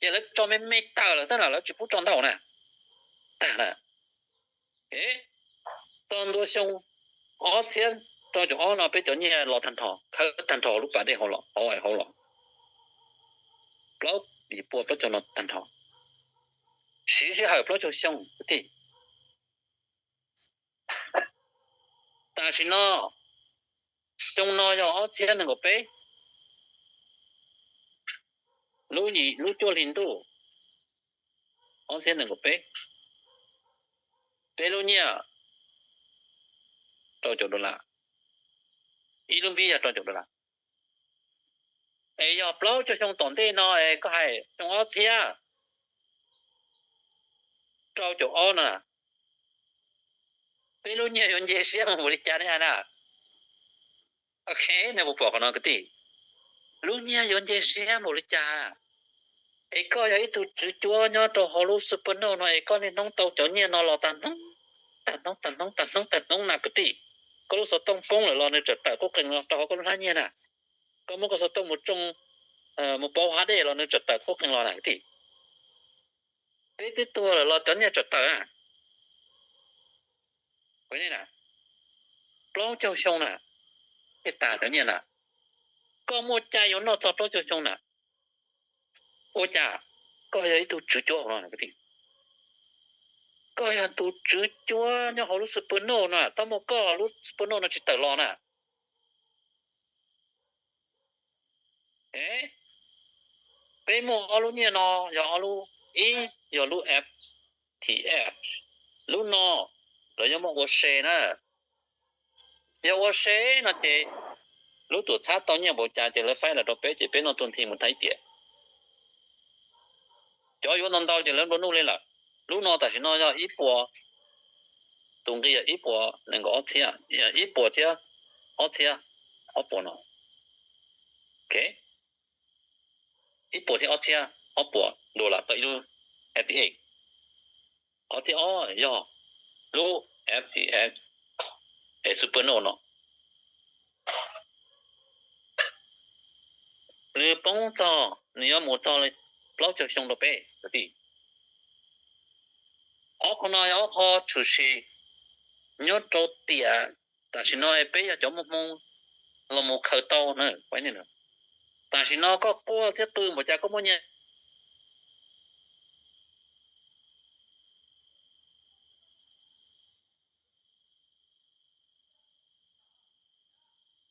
Ces lawv tso me me tawm lawm xwb na, lawv tsis pub tso ntau na, tag na. Txog ntua xyoo ob txhiab rau caum ob no peb cov nyiaj los tag nrho, khawb tag nrho lub pas dej hauv los, plaub yim puas plaub caug no tag nrho, siv sij hawm plaub caug xyoo kwv tij. Tam sim no, xyoo no yog ob txhiab nees nkaum peb, lub yim lub cuaj hli ntuj, ob txhiab nees nkaum peb, peb lub nyiaj rau caum dollar, ib lub npib yog rau caum dollar. Es yog plaub caug xyoo tom ntej no es koj hais xyoo ob txhiab rau caum ob na, peb lub nyiaj yuav nce siab mus npaum li cas nej hais na? Ok, nej puas pom qhov no kwv tij? Lub nyiaj yuav nce siab npaum li cas? Es koj yog ib tug tswv cuab nyob rau hauv lub super node no es koj niaj hnub tau cov nyiaj no los tag hnub, tag hnub, tag hnub, tag hnub, tag hnub na kwv tij. Koj lub xov tooj poob lawm los nws tseem tawm qub qees los rau hauv koj lub hnab nyiaj na. Koj muab koj xov tooj mus tsoo, mus pauv hav dej los nws tseem tawm qub qees los na kwv tij. Peb twb tuag lawm los cov nyiaj tseem tawm na. Plaub caug xyoo na, thiaj tas cov nyiaj na. Koj muaj cai yuav noj txog plaub caug xyoo na. Ua cas koj yog ib tug tswv cuab hauv no, koj yog tus tswv cuab nyob hauv lub super node no, tab muaj koj lub super node no tsis tawm los na. Peb muaj ob lub nyiaj no, yog ob lub, ib yog lub F T X, lub no lawv yuav muab ua se na. Yog ua se no ces lub tuam txhab tau nyiaj npaum cas ces lawv faib los rau peb ces peb noj tuag nthi mus thaj ib tiam. Cov yuav ntau ntau ces lawv nplua nuj li lawm. Lub no tam sim no yog ib puas, tus nqi yog ib puas nees nkaum ob txhiab, ib puas thiab ob txhiab, ob puas no. Ib puas thiab ob txhiab ob puas dollar tau ib lub F T X. Qhov thib ob yog lub F T X es super node no, nws poob txog, nws yuav mus txog plaub caug xyoo rau peb kwv tij. Ob qho no yog ob qho tshwm sim nyob rau tiam tam sim no peb yog cov muaj hmoo los mus khaws tau na. Tam sim no koj quaj thiab qw npaum cas, koj muaj nyiaj